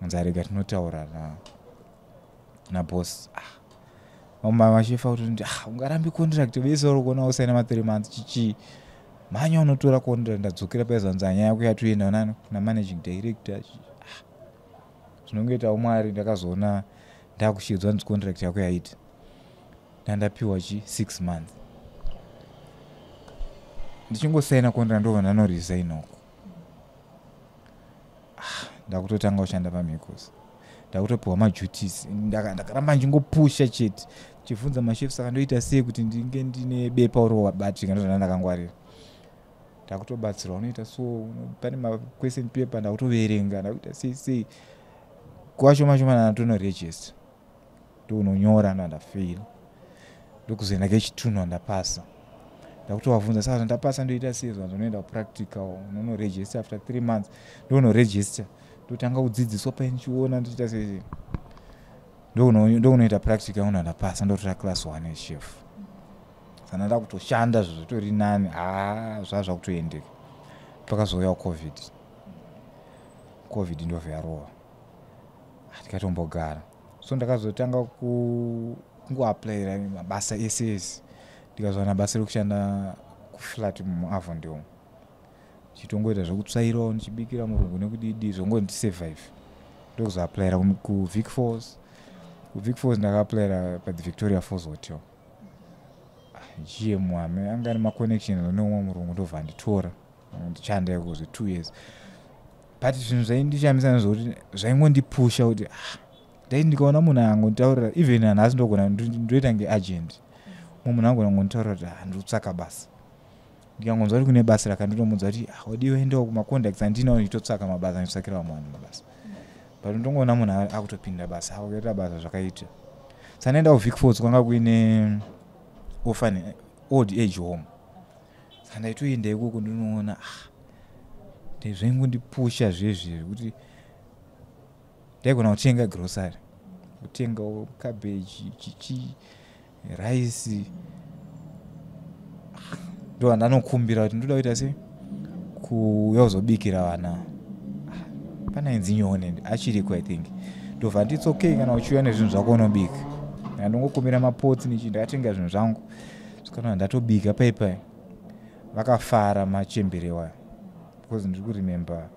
Anzi arega tinotaura naboss. Ah, vamwe mashefa kutoti, ah, ungarambi contract vese uri kuona usaina ma3 months chichii, mhanya unotora contract. Ndadzokera paizvanzi anyaya yako yatoenda nani kuna managing director. Ah, zvinongoitawo Mwari. Ndakazoona ndakushidzwa nzi contract yako yaita, ndandapiwa chi 6 months. Ndichingosaina contract, ndobva ndanoresign uko. Ah, ndakutotanga kushanda paMikos, ndakutopiwa maduties. Ndakaramba ndchingopusha chete, ndichibvunza mashefu, saka ndoita sei kuti ndinge ndine bepa uri wabatika? Ndozvanda ndakangwarira, ndakutobatsirwa, unoita so, pane maquestion paper, ndakutoverenga, ndakuita sei sei. Kuva shoma shoma ndatonoregister, ndounonyora, ndandafeila, ndokuzoenda kechitunhu, ndapasa. Ndakutovabvunza, saka zvandapasa ndoita sei? Zvanzi unoenda kupractical, unonoregister after 3 months. Ndonoregister, ndotanga kudzidziswa pai, ndichiona ndichiita sei. Ndokunoita practical, una ndapasa, ndotora class one yechef. Saka ndakutoshanda zvitori nani. Ha, zvaa zvakutoendeka. Pakazouyawo COVID. COVID ndobva yarova, tikatombogara. So ndakazotanga kungoapplyira mabasa ese ese, ndikazowana basa rekushanda kuflat muAvondale, ndichitongoita zvekutsvairawo, ndichibikira murungu nekudidi, zvongoti ndisurvive. Ndokuzoapplyira kuVic Falls. KuVic Falls ndakaapplyira pathe Victoria Falls Hotel. GM ame anga ane maconnection neumwe murungu, ndobva anditora, ndichanda iko zve2 years. But zvinhu zvaindishamisa nezvokuti zvaingondipusha kuti, ah, ndai ndikaona munhu angonditaurira, even nanhasi ndogona ndoita ngeagent, mumwe munhu angona ngonditaurira kuti, ah, ndiri kutsvaka basa, ndikangonzwa kuti kune basa rakanditomudza kuti, ah, wadiwa endawo kumacontacts andinawo, ndichitotsvaka mabasa, ndichitsvakira vamwe vanhu mabasa. But ndongoona munhu akutopinda basa, akuita basa zvakaita. Saka ndaenda kuVic Falls, kwanga kuine orphan old age home. Saka ndaitoenda ikoko, ndinoona, ah, zvaingondipusha zvezvi zvekuti ndaigona kutenga grocery, kutenga cabbage, chichi, rice. Ndo ndanokumbira kuti ndoda kuita sei, kuuya kuzobikira vana. Pana inzi Nyone, achiriko I think. Ndobva ndits okay kana uchiuya nezvinhu zvako unobika. Ndandongokumbira mapotsi nechi, ndakatenga zvinhu zvangu, svikana ndatobika paipai, vakafara machemberewa, because ndiri kuremember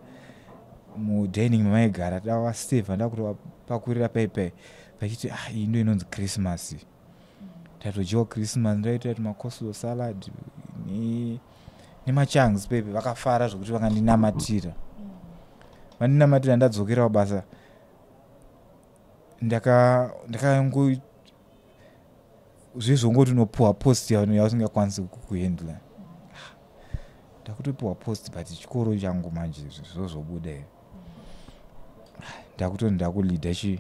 mudining mamaigara tavasevha, ndakutovapakurira paipai vachiti, ah, iyi ndo inonzi Christmas, tatodyiwa Christmas. Ndaita kuti macoleslaw salad nemachangs pepe, vakafara zvokuti vakandinamatira, vandinamatira. Ndadzokera kubasa, ndakango zvezvongoti unopuhwa post yausingakwanisi kuhandla. Ndakutopiwa post, but chikoro changu manje zvozobuda here? Ndakutoti ndakuleada chi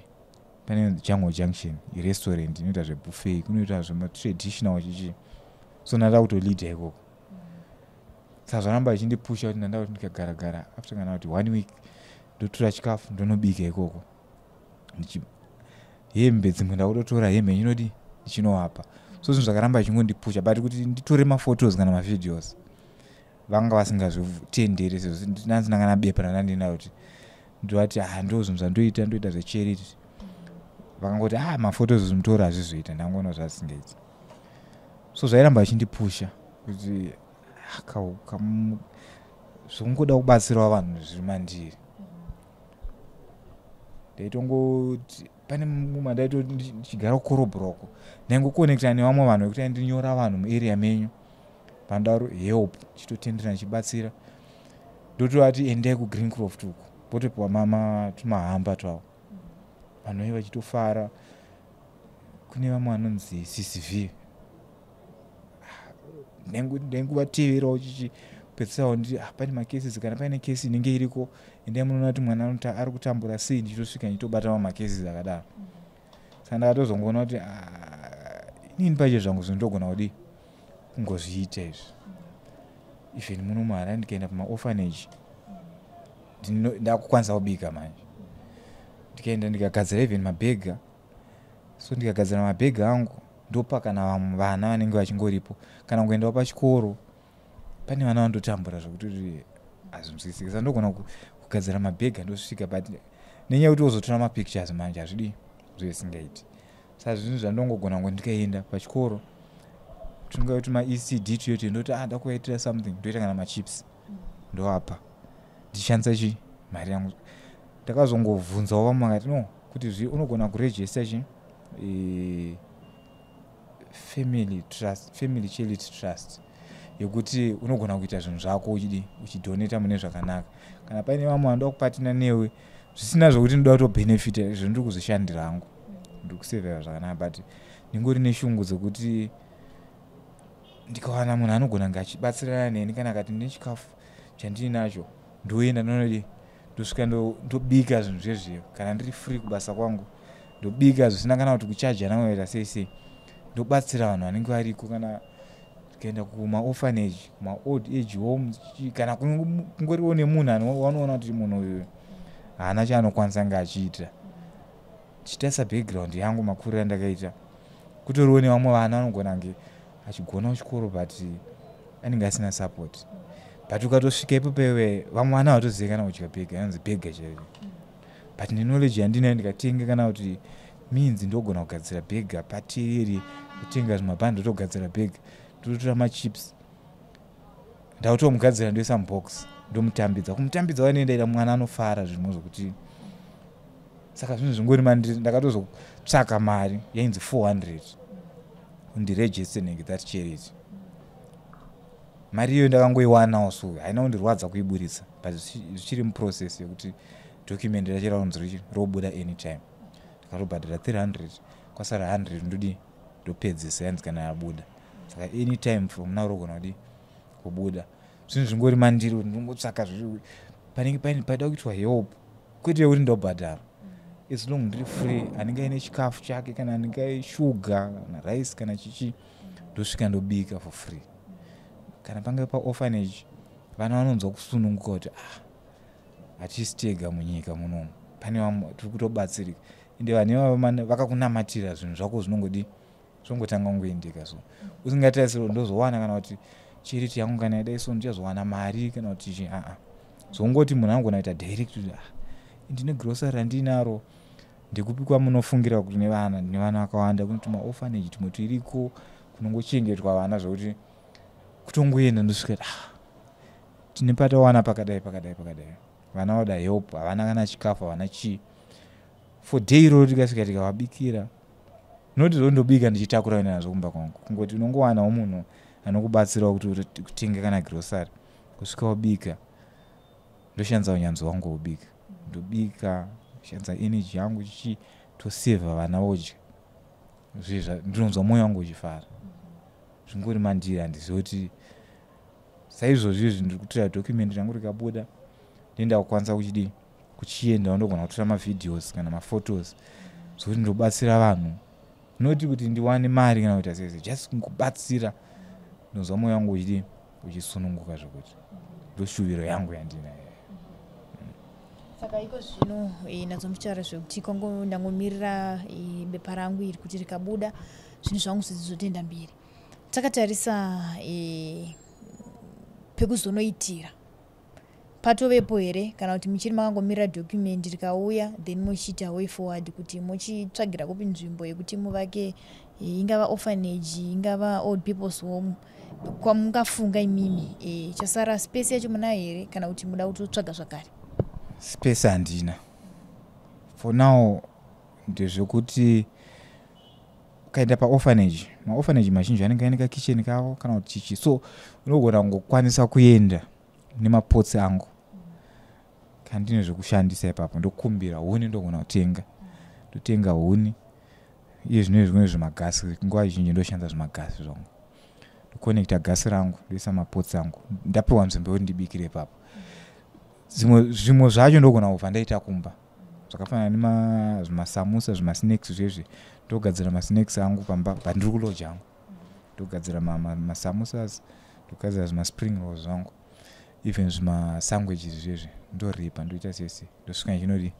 pane Jungle Junction irestaurant inoita zvebuffet, kunoita zvematraditional chichi. So ndada kutoleada ikoko. Saka zvaramba ichindipusha kuti ndanda kuti ndikagaragara after kana kuti one week, ndotora chikafu, ndonobika ikoko. Hembe dzimwe ndakutotora hembe ndinodi ndichinovapa. So zvinhu zvakaramba ichingondipusha, but kuti nditore maphotos kana mavideos vanga vasingazvitenderi, sezvo ndinanzi ndangana bepa randandina kuti ndovati, ah, ndo zvinhu zvandoita, ndoita zvecharity. Vakangoti, ah, maphotos zvimutora hazvizoita. Ndangoona zvasingaiti. So zvairamba zvichindipusha kuti, ah, zvokungoda kubatsirawo vanhu zviri mandiri. Ndaitongoti pane mumwe ndaito ndichigara kuKorobhuroko, ndaingokonekta nevamwe vanhu vekuti aindinyora vanhu muarea menyu pandaro help, ndichitotendera, ndichibatsira. Ndotovati endai kuGreencroft uko, votopiwa tumahamba twavo, vanhu vai vachitofara. Kune vamwe vanonzi CCV, ndaingovateverawo chichi pedzisirawo nditi, ah, pane macases, kana paine kesi inenge iriko, endai munoona kuti mwana ari kutambura sei. Ndichitosvika ndichitobata mamwe macases akadaro. Saka ndakatozongoona kuti, ah, inini pache zvangu zvinhu ndogona kudii, kungozviita izvi. Even muno muHarare, ndikaenda pamaorphanage, ndakukwanisa kubika manje. Ndikaenda ndikagadzira even maburger. So ndikagadzira maburger angu, ndopa kana vamwe vana vanenge vachingoripo. Kana kungoendawo pachikoro, pane vana vanototambura zvokuti hazvinzwisiki. Saka ndogona kugadzira maburger, ndosvika, but nenyaya yekuti wozotora mapictures manje, hazvidi, zvesingaiti. Saka zvinhu zvandongogona ngo, ndikaenda pachikoro, tinga kuti maECD tuyoto, ndoti, ah, ndakuvaitira something, ndoita kana machips, ndoapa, ndichishandisa chi mari yangu. Ndakazongobvunzawo vamwe, vakati no, kuti zvi unogona kuregister chi family trust, family charity trust, yekuti unogona kuita zvinhu zvako uchidi uchidonata mune zvakanaka. Kana paine vamwe vanoda kupartner newe, zvisina zvokuti ndoda kutobhenefita, izvo ndiri kuzvishandira hangu, ndiri kusevhera zvakanaka. But ndingori neshungu dzekuti ndikawana munhu anogona kunge achibatsirana neni, kana akati ndine chikafu chandiinacho, ndoenda ndonodi, ndosvika, ndobika zvinhu zvezviyo. Kana ndiri free kubasa kwangu, ndobika zvisina kana kuti kuchaja naoita sei sei, ndobatsira vanhu vanenge variko. Kana tikaenda kumaorphanage, kumaold age homes, kana kungoriwo nemunhu wanoona kuti munhu uyu haana chaanokwanisa kunge achiita, tichitarisa background yangu, makuriro andakaita, kutoriwo nevamwe vana vanogona kunge achigona kuchikoro, but anenge asina support. But ukatosvika ipopo iwe, vamwe vana havatozivi kana kudya burger, inonzi burger chaiyo. But neknowledge yandinayo, ndikatenga kana kuti minzi ndogona kugadzira burger patereri, kutenga zvimabhandi, ndotogadzira burger, ndototora machips, ndakutomugadzira, ndoisa mubox, ndomutambidza. Kumutambidza wanoendaita, mwana anofara zvimwe zvokuti. Saka zvinhu zvingori mandiri. Ndakatozotsvaka mari yainzi 400 kundiregister nenge that charity. Mari iyoyo ndakangoiwanawo, so haina kundirwadza kuiburitsa, but zvichiri muprocess yekuti document racho raunzi robuda anytime. Ndakatobhadhara 300, kwasara 100, ndodi ndopedzisa yanzi kana yabuda. Saka anytime from now rogona kudi kubuda. Zvinhu zvingori mandiri kuti ndingotsvaka panenge paine paida kuitwa help, kwete yekuti ndobhadhara. As long ndiri free, anenge aine chikafu chake, kana anenge shuga, kana rice, kana chichi, ndosvika ndobika for free. Kana pange paorphanage, vana vanonzwa kusununguka kuti, ah, hatisi tega munyika munomu, pane vamwe tiri kutobatsirika. Ende vanhu ivava vakakunamatira, zvinhu zvako zvinongodi zvongotanga kungoendeka. So usingatarisiri ndozowana kana kuti charity yangu kana yadai, so ndichazowana mari kana kuti chi, aa, zvongoti munhu anogona kuita direct kuti, ah, ndine grocery randinaro, ndekupi kwamunofungira kuti nevana, ndine vana vakawanda? Kune tumaorphanage tumwe turiko kunongochengetwa vana, zvokuti kutongoenda ndosvika, ah, tine patawana pakadai, pakadai, pakadai, vana vada help, havana kana chikafu, havana chii. For day iroro tikasvika tikavabikira, noti zvondobika ndichitakura kuenda nazvo kumba kwangu. Kungoti unongowanawo munhu anokubatsirawo kuti kutenga kana grocery, kusvika wabika, ndoshandisa unyanzvi hwangu hwekubika, ndobika, shandisa energy yangu chichi, tosevha, vana vodya. Ndinonzwa mwoyo wangu uchifara. Zvingori mandiri. Handizivi kuti saizvozvo izvi ndiri kutora document rangu, rikabuda ndenda kukwanisa kuchidii, kuchienda, ndogona kutora mavideos kana maphotos zvokuti ndobatsira vanhu, noti kuti ndiwane mari kana kuita sei, just kungobatsira, ndonzwa mwoyo wangu uchidii, uchisununguka zvokuti ndoshuviro yangu yandinayo. Saka iko zvino ndazomutaura zvekuti kwangu ndangomirira bepa rangu iri kuti rikabuda, zvinhu zvangu zvizotoenda mberi. Takatarisa pekuzonoitira, patovepo here, kana kuti muchiri makangomirira document rikauya, then mochiita way forward kuti mochitsvagira kupi nzvimbo yekuti muvake, ingava orphanage, ingava old people's home, kwamungafunga imimi? Chasara space yacho munayo here, kana kuti muda kutotsvaga zvakare? Space handina for now. Ndezvekuti ukaenda paorphanage, maorphanage mazhinji anenge aine kakitchen kavo kana kuti chichi, so unogona kungokwanisa kuenda nemapotsi angu. Kana ndine zvekushandisa ipapo, ndokumbira huni, ndogona kutenga, ndotenga huni. Iye zvino izvi kune zvimagasi, nguva zhinji ndoshandisa zvimagasi zvangu, ndoconnecta gasi rangu, ndoisa mapotsi angu, ndapiwa nzvimbo yekuti ndibikire ipapo. Zvimwe zvacho ndogona kubva ndaita kumba, zvakafanana nemazvimasamusa, zvimasnacks zvezvi. Ndogadzira masnacks angu pamba pandiri kulodge angu, ndogadzira masamusas, ndogadzira zvimaspring rolls zvangu, even zvimasandwiches zvezvi, ndoripa, ndoita sese, ndosvika ndichinodi,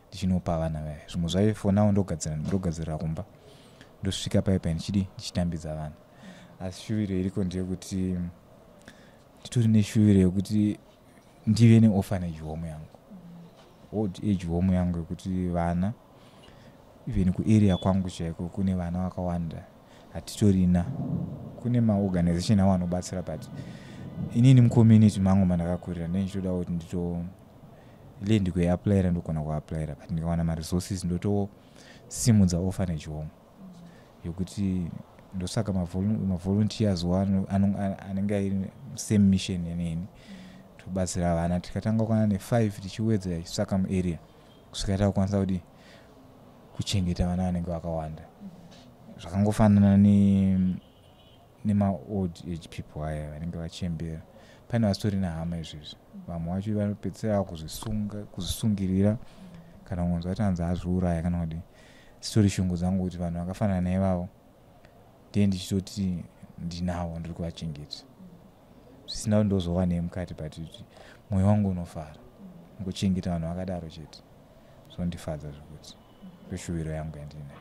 ndichinopa vana vaya. Zvimwe zvacho for now ndogadzirira kumba, ndosvika paipai ndichidi, ndichitambidza vana. Asi shuviro iriko ndeyekuti nditori neshuviro yekuti ndive neorphanage home yangu, old age home yangu, yekuti vana, even kuarea kwangu chaiko kune vana vakawanda hatitorina. Kune maorganization avo anobatsira, but inini mucommunity mangu mandakakurira ndenichitoda kuti ndito land kuiapplyira, ndogona kuapplyira, but ndikawana maresources ndotosimudza orphanage home yokuti ndosaka mavolunteers anenge airi same mission neni, tobatsira vana. Tikatanga kwana ne5, tichiwedzera, tichisvaka muarea kusvika takukwanisa kuti kuchengeta vana vanenge vakawanda. Zvakangofanana nemaold age people aya vanenge vachembera, pane vasitorina hama izvezvi. Vamwe vacho vanopedzisira kuzvisungirira kana kunzwa kuti anzi azviuraya kana kuti. Sitori shungu dzangu kuti vanhu vakafanana naivavo ndiye ndichitoti ndinavo, ndiri kuvachengeta, zvisina kuti ndozowanei mukati, but kuti mwoyo wangu unofara ngochengeta vanhu vakadaro chete, zvondifadza zvokuti ndoshuviro yangu yandinayo.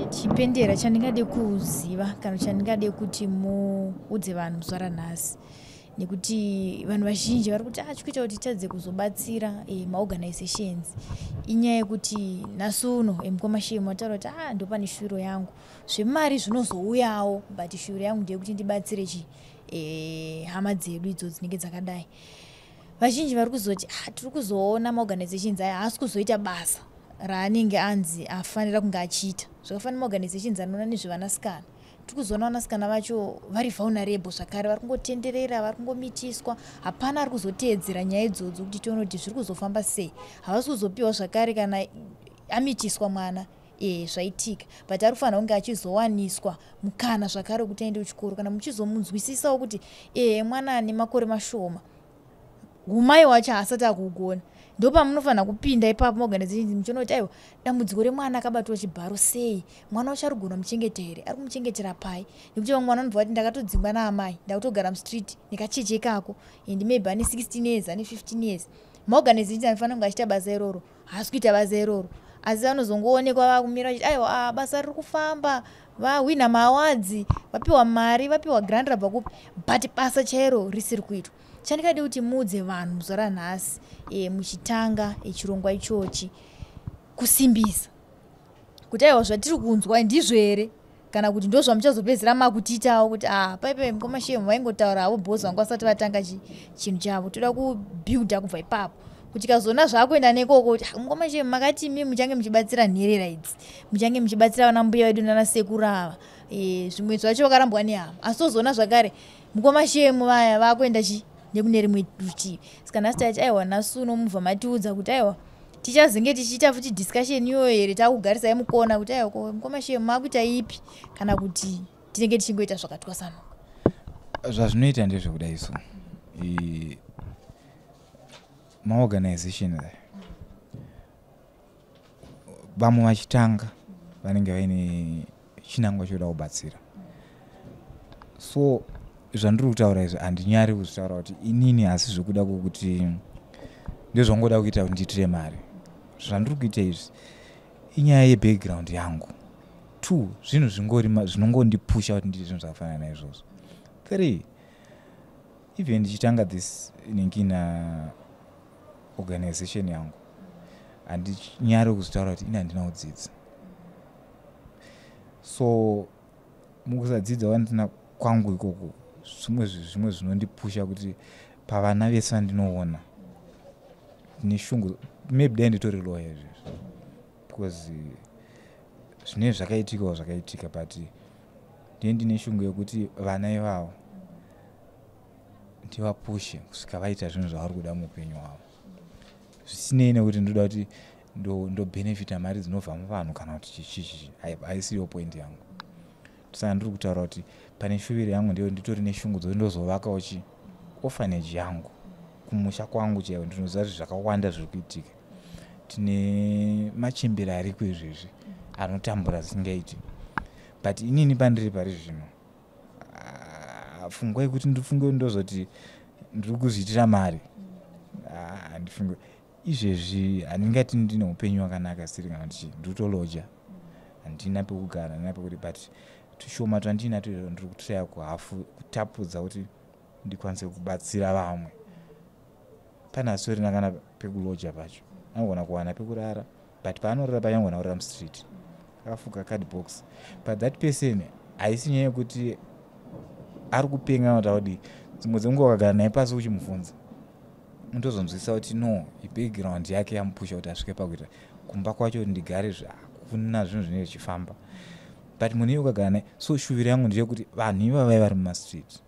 Chipendera chandingade kuziva kana chandingade kuti muudze vanhu zuva ranhasi, nekuti vanhu vazhinji vari kuti chikuita kuti titadze kuzobatsira maorganizations inyaya yekuti nhasi uno mukoma Shemu vataura kuti ndopane shuviro yangu, zvemari zvinozouyawo, but shuviro yangu ndeyekuti ndibatsire chi hama dzedu idzo dzinenge dzakadai. Vazhinji vari kuzoti tiri kuzoona maorganizations aya haasi kuzoita basa raanenge anzi afanira kunge achiita. Zvakafanira maorganizations anoona nezvevanasikana, tiri kuzoona vanasikana vacho vari vulnerable zvakare, vari kungotenderera, vari kungomitiswa, hapana ari kuzoteedzera nyaya idzodzo kuti tione kuti zviri kuzofamba sei. Havasi kuzopiwa zvakare kana amitiswa mwana, zvaitika, but ari kufanira kunge achizowaniswa mukana zvakare wekuti aende kuchikoro, kana muchizomunzwisisawo kuti mwana ane makore mashoma, umai wacho haasati akugona. Ndopamunofanira kupinda ipapo maorganization, muchiona kuti aiwa, dambudziko remwana akabatwa chibharo sei, mwana wacho ari kugona muchengeta here, ari kumuchengetera pai? Nekuti vamwe mwana anobva vati ndakatodzingwa naamai, ndakutogara mustreet nekacheche ikako, and maybe ane 16 years, ane 15 years. Maorganization anofanira kunge achiita basa iroro haasi kuita basa iroro, asi vanozongoonekwa vakumira vachiti aiwa, basa riri kufamba, vahwina maawards, vapiwa mari, vapiwa grant rabva kupi, but basa chairo risiri kuitwa. Chandingade kuti muudze vanhu zuva ranhasi muchitanga chirongwa ichochi, kusimbisa kuti aiwa, zvatiri kunzwa ndizvo here, kana kuti ndo zvamuchazopedzisira makutiitawo kuti paipai mukoma Shemu vaingotaura havo, bhosi vanga vasati vatanga chinhu chavo. Toda kubuilda kubva ipapo kuti kazoona zvaakuenda nekoko kuti mukoma Shemu makati imi muchange muchibatsira nherera idzi, muchange muchibatsira vana mbuya vedu nanasekuru ava, zvimwe zvacho vakarambwa nehama, asi tozoona zvakare mukoma Shemu vaya vaakuenda chi nekune rimwe rutivi. Saka nhasi tati aiwa, nhasi uno mubva matiudza kuti aiwa, tichazenge tichiita futi discussion iyoyo here, takugarisai mukona kuti aiwa, ko mukoma Shemu maakuita ipi, kana kuti tinenge tichingoita zvakatwasanuka? Zvazvinoita ndezvekudai so, maorganization aya, vamwe vachitanga vanenge vaine chinangwa choda kubatsira. So zvandiri kutaura izvi handinyari kuzvitaura kuti inini, asi zvekuda kwokuti ndezvangoda kuita kuti ndiitire mari. Zvandiri kuita izvi inyaya yebackground yangu. Two, zvinhu zvingori zvinongondipusha kuti ndiite zvinhu zvakafanana naizvozvo. Three, even ndichitanga this nengina organization yangu, handinyari kuzvitaura kuti ini handina kudzidza. So mukusadzidza kwandina kwangu ikoko, zvimwe zvinondipusha kuti pavana vese vandinoona ndine shungu, maybe dai nditori lawyer izvezvi, because zvinenge zvakaitikawo zvakaitika, but ndine shungu yekuti vana ivavo ndivapushe kusvika vaita zvinhu zvavari kuda muupenyu hwavo, zvisinei nekuti ndoda kuti Ndobhenefita mari dzinobva muvanhu kana kuti chichichichi, haisiyo point yangu. Saka ndiri kutaura kuti pane shuviro yangu ndeyo nditori neshungu dzokuti ndozovakawo chi orphanage yangu kumusha kwangu chaiwo. Ndinoziva kuti zvakawanda zviri kuitika, tine machembere ariko izvezvi anotambura zvisingaiti, but inini pandiri pari zvino, pfungwa yekuti ndifunge ndozoti ndiri kuzviitira mari, handifunge izvezvi. Handingati ndine upenyu hwakanaka siri kana kuti ndiri kutoloja, handina pekugara, handina pekuti, but tushoma twandinato ndiri kutraya kuhafu kutapudza kuti ndikwanise kubatsira vamwe. Pane asitorina kana pekuloja pacho, anogona kuwana pekurara, but paanorara pacho anogona kurara mustreet akafuka cardbox. But that person, haisi nyaya yekuti ari kupenga kana kuti akudii. Dzimwe dzenguva ukagara naye pasi uchimubvunza, unotozonzwisisa kuti no, ibackground yake yamupusha kuti asvike pakuita kumba kwacho kuti ndigare, hakuna zvinhu zvinenge zvichifamba. But munhu iye ukagara naye, so shuviro yangu ndeyekuti vanhu ivavai vari mumastreet,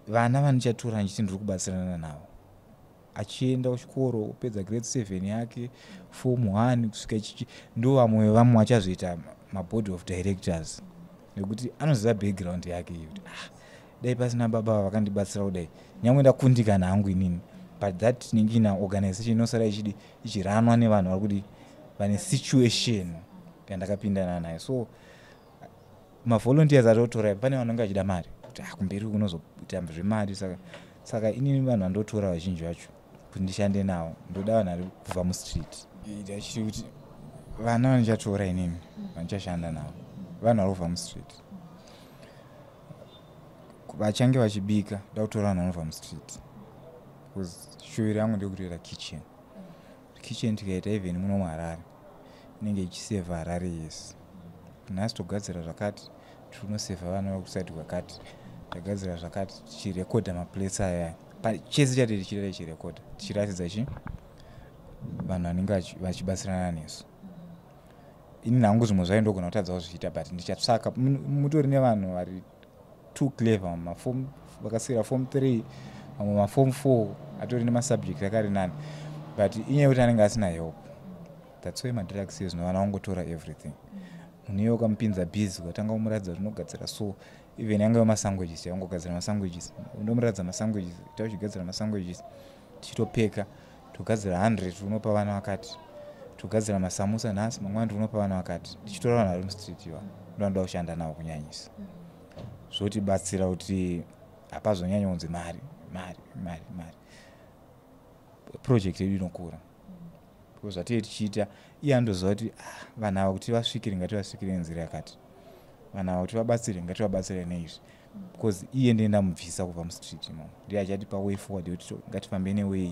vana vanichatora ndichiti ndiri kubatsirana navo, achienda kuchikoro kupedza grade 7 yake, form 1 kusvika chichi, ndo vamwe vamwe vachazoita maboard of directors, nekuti anoziva background yake iyi kuti ah, dai pasina baba vakandibatsira kudai, nyange ndakundikana hangu inini, but that ningina organization inosara ichidi ichiranwa nevanhu vari kudi vane situation yandakapindana nayo. So mavolunteers atotora, pane vanenge vachida mari kuti ah, kumberi kunozoita zvemari. Saka inini vanhu vandotora vazhinji vacho kuti ndishande navo, ndoda vanhu vari kubva mustreet. Achiti kuti vana vandichatora inini, vandichashanda navo, vanhu vari kubva mustreet. Vachange vachibika, nda kutora vanhu vanobva mustreet, because shuviro yangu ndeyekutoita kitchen. Kitchen tikaita even muno muHarare, inenge ichisevha Harare yese. Nhasi togadzira zvakati, tinosevha vana vakuside kwakati, tagadzira zvakati, tichirekodha maplates aya. Chese chati tichiita, tichirekodha, tichiratidza chi vanhu vanenge vachibatsirana nesu. Ini hangu zvimwe zvayo ndogona kutadza kuzviita, but ndichatsvaka. Mutori nevanhu vari too clever, mafom vakasiyira form 3, vamwe maform 4, atori nemasubject akari nani, but inyaya yekuti anenge asina help. That's why madrugs ezvino vana vangotora everything. Munhu iye ukamupinza busy, ukatanga kumuratidza kuti unogadzira, so even yanga masandwiches, yangogadzira masandwiches, ndomuratidza masandwiches, ita uchigadzira masandwiches, tichitopeka, togadzira 100, unopa vana vakati, togadzira masamusa nhasi, mangwana ndinopa vana vakati, tichitora vanhu vari mustreet iva ndovanoda kushanda navo kunyanyisa. Zvotibatsira kuti hapazonyanya kunzi mari, mari, mari, mari. Project yedu inokura because zvatinge tichiita, iye anotoziva kuti ah, vanhu ava kuti vasvikire, ngativasvikire nenzira yakati, vanhu ava kuti vabatsire, ngativabatsire neizvi, because iye ndiye ndamubvisa kubva mustreet imomo, ndiye achatipa way forward yekuti ngatifambe neway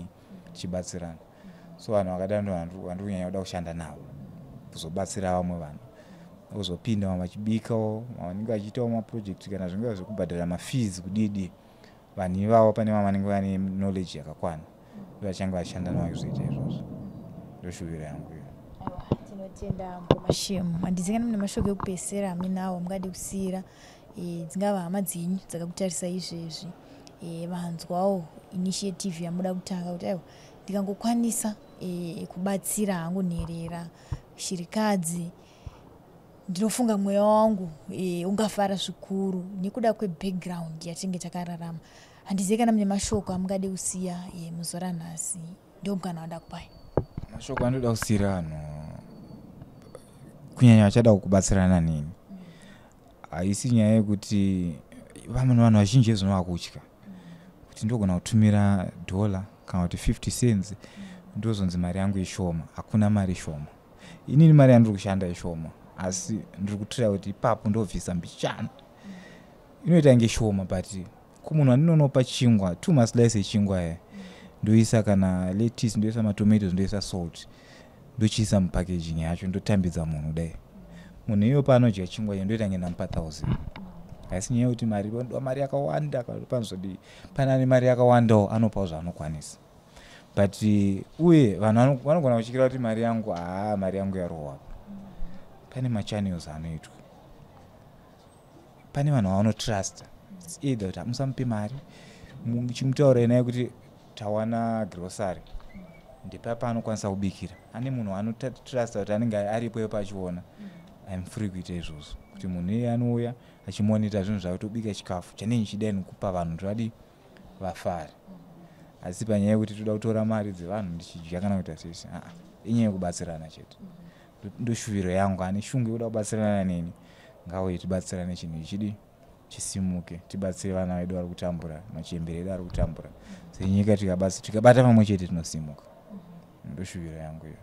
tichibatsirana. So vanhu vakadaro ndo vandiri kunyanya kuda kushanda navo, kuzobatsira vamwe vanhu kuzopinda, vamwe vachibikawo, vanenge vachiitawo maproject kana zvinge zvekubhadhara mafees kudidi. Vanhu ivavo, pane vamwe vanenge vane knowledge yakakwana, vachange vachishanda navo kuzoita izvozvo. Ndoshuviro yangu iyo. Tinotenda mukoma. Handizingani mune mashoko ekupedzisira amuinawo mungade kusiyira dzingava hama dzenyu dzakakutarisa izvezvi, vanzwawo initiative yamuda kutanga kuti aiwa, ndikangokwanisa kubatsira hangu nherera, shirikadzi, ndinofunga mweya wangu ungafara zvikuru nekuda kwebackground yatinge takararama. Handizivi kana mune mashoko amungade kusiya muzuva ranhasi, ndo mukana wanda kupai. Mashoko andoda kusiyira vanhu, kunyanya vachada kubatsirana neni, haisi nyaya yekuti vamwe vanhu vazhinji zvinova kutya kuti ndogona kutumira dhola kana kuti 50 cents, ndozonzi mari yangu ishoma. Hakuna mari shoma. Inini mari yandiri kushanda ishoma, asi ndiri kutraya kuti ipapo ndobvisa mbichana inoita inge shoma, but kumunhu wandinonopa chingwa, two maslice echingwa aya, ndoisa kana lettuce, ndoisa matomatoes, ndoisa salt, ndochiisa mupackaging yacho, ndotambidza munhu kudai, munhu iyo paanodya chingwa iyo ndoita nge ndamupa 1000. Haisi nyaya yekuti mari ndoda mari yakawanda panzodii. Pane ane mari yakawandawo anopawo zvaanokwanisa, but uye vanhu vanogona kutyira kuti mari yangu, haa, mari yangu yarohwa. Pane machannels anoitwa, pane vanhu vavanotrusta, either kuti hamusamupe mari, chimutaurai naye kuti tawana grocery. Ndepapa anokwanisa kubikira, ane munhu anotrusta kuti anenge aripo ipo achiona. I'm free kuita izvozvo, kuti munhu iyeye anouya achimonita zvinhu zvake, tobika chikafu chanenge chidai nekupa vanhu kuti vadi vafare. Asi panyaya yekuti toda kutora mari dzevanhu ndichidya kana kuita sese, aa, inyaya yekubatsirana chete. Ndoshuviro yangu. Ane shungu yekuda kubatsirana neni, ngauye tibatsirane, chinhu ichidi chisimuke, tibatsire vana vedu vari kutambura, machembere edu ari kutambura. Senyika tikabata pamwe chete tinosimuka. Ndoshuviro yangu iyo.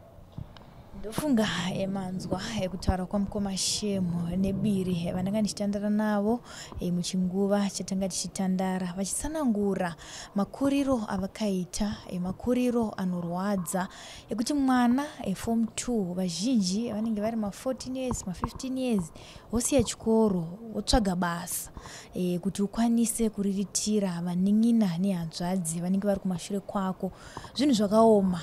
Ndofunga emanzwa ekutaura kwamukoma Shemu Nebiri vandanga ndichitandara navo muchinguva chatanga tichitandara, vachitsanangura makuriro avakaita, makuriro anorwadza ekuti mwana eform 2, vazhinji vanenge vari ma14 years, ma15 years, wosiya chikoro wotsvaga basa kuti ukwanise kuriritira vanin'ina nehanzvadzi vanenge vari kumashure kwako. Zvinhu zvakaoma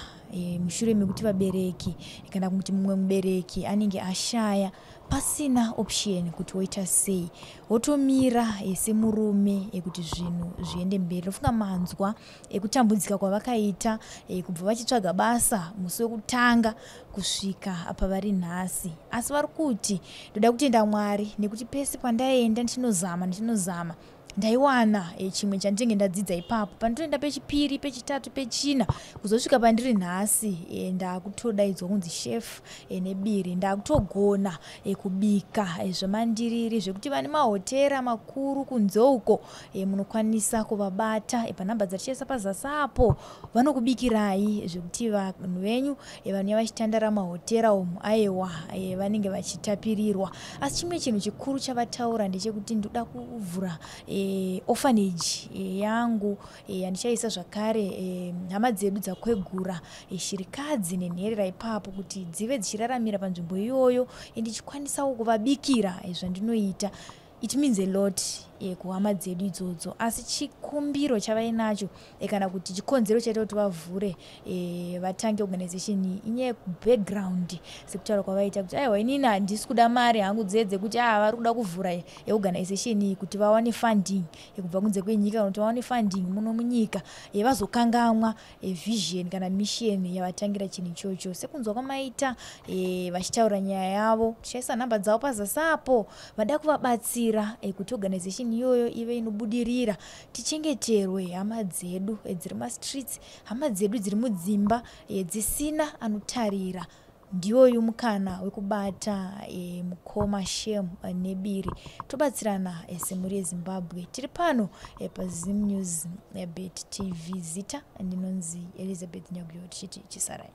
mushure mekuti vabereki kana kuti mumwe mubereki anenge ashaya, pasina option kuti woita sei, wotomira semurume kuti zvinhu zviende mberi. Ndofunga manzwa ekutambudzika kwavakaita kubva vachitsvaga basa musi wekutanga kusvika pavari nhasi. Asi vari kuti ndoda kutenda Mwari nekuti pese pandaenda ndichinozama, ndichinozama, ndaiwana chimwe chandinenge ndadzidza ipapo. Pandinoenda pechipiri, pechitatu, pechina, kuzosvika pandiri nhasi, ndakutodaidzwa kunzi Chef Nebiri. Ndakutogona kubika zvemandiriri zvekuti vane mahotera makuru kunze uko munokwanisa kuvabata panhamba dzatichaisa pazasi apo. Vanokubikirai zvekuti vanhu venyu vanouya vachitandara mahotera umu, aiwa, vanenge vachitapirirwa. Asi chimwe chinhu chikuru chavataura ndechekuti ndoda kuvhura orphanage yangu yandichaisa zvakare hama dzedu dzakwegura, shirikadzi nenherera ipapo, kuti dzive dzichiraramira panzvimbo iyoyo, ndichikwanisawo kuvabikira zvandinoita. It means a lot kuhama dzedu idzodzo. Asi chikumbiro chavainacho kana kuti chikonzero chaita kuti vavhure, vatange organization iyi, inyaya yekubackground, sekutaura kwavaita kuti aiwa, inini handisi kuda mari hangu dziye dzekuti a vari kuda kuvhura organization iyi kuti vawane funding yekubva kunze kwenyika kana kuti vawane funding muno munyika, vazokangamwa vision kana mission yavatangira chinhu ichocho. Sekunzwa kwamaita vachitaura nyaya yavo, tichaisa nhamba dzavo pazasi apo. Vada kuvabatsira kuti organization iyoyo ive inobudirira, tichengeterwe hama dzedu dziri mastreets, hama dzedu dziri mudzimba dzisina anotarira. Ndiwoyu mukana wekubata mukoma Shem Nebiri, tobatsirana semhuri yeZimbabwe. Tiri pano paZim News Bet TV. Zita ndinonzi Elizabeth Nyaguyo, tichiti chisarai.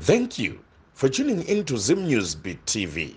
Thank you for tuning in to Zim News Beat TV.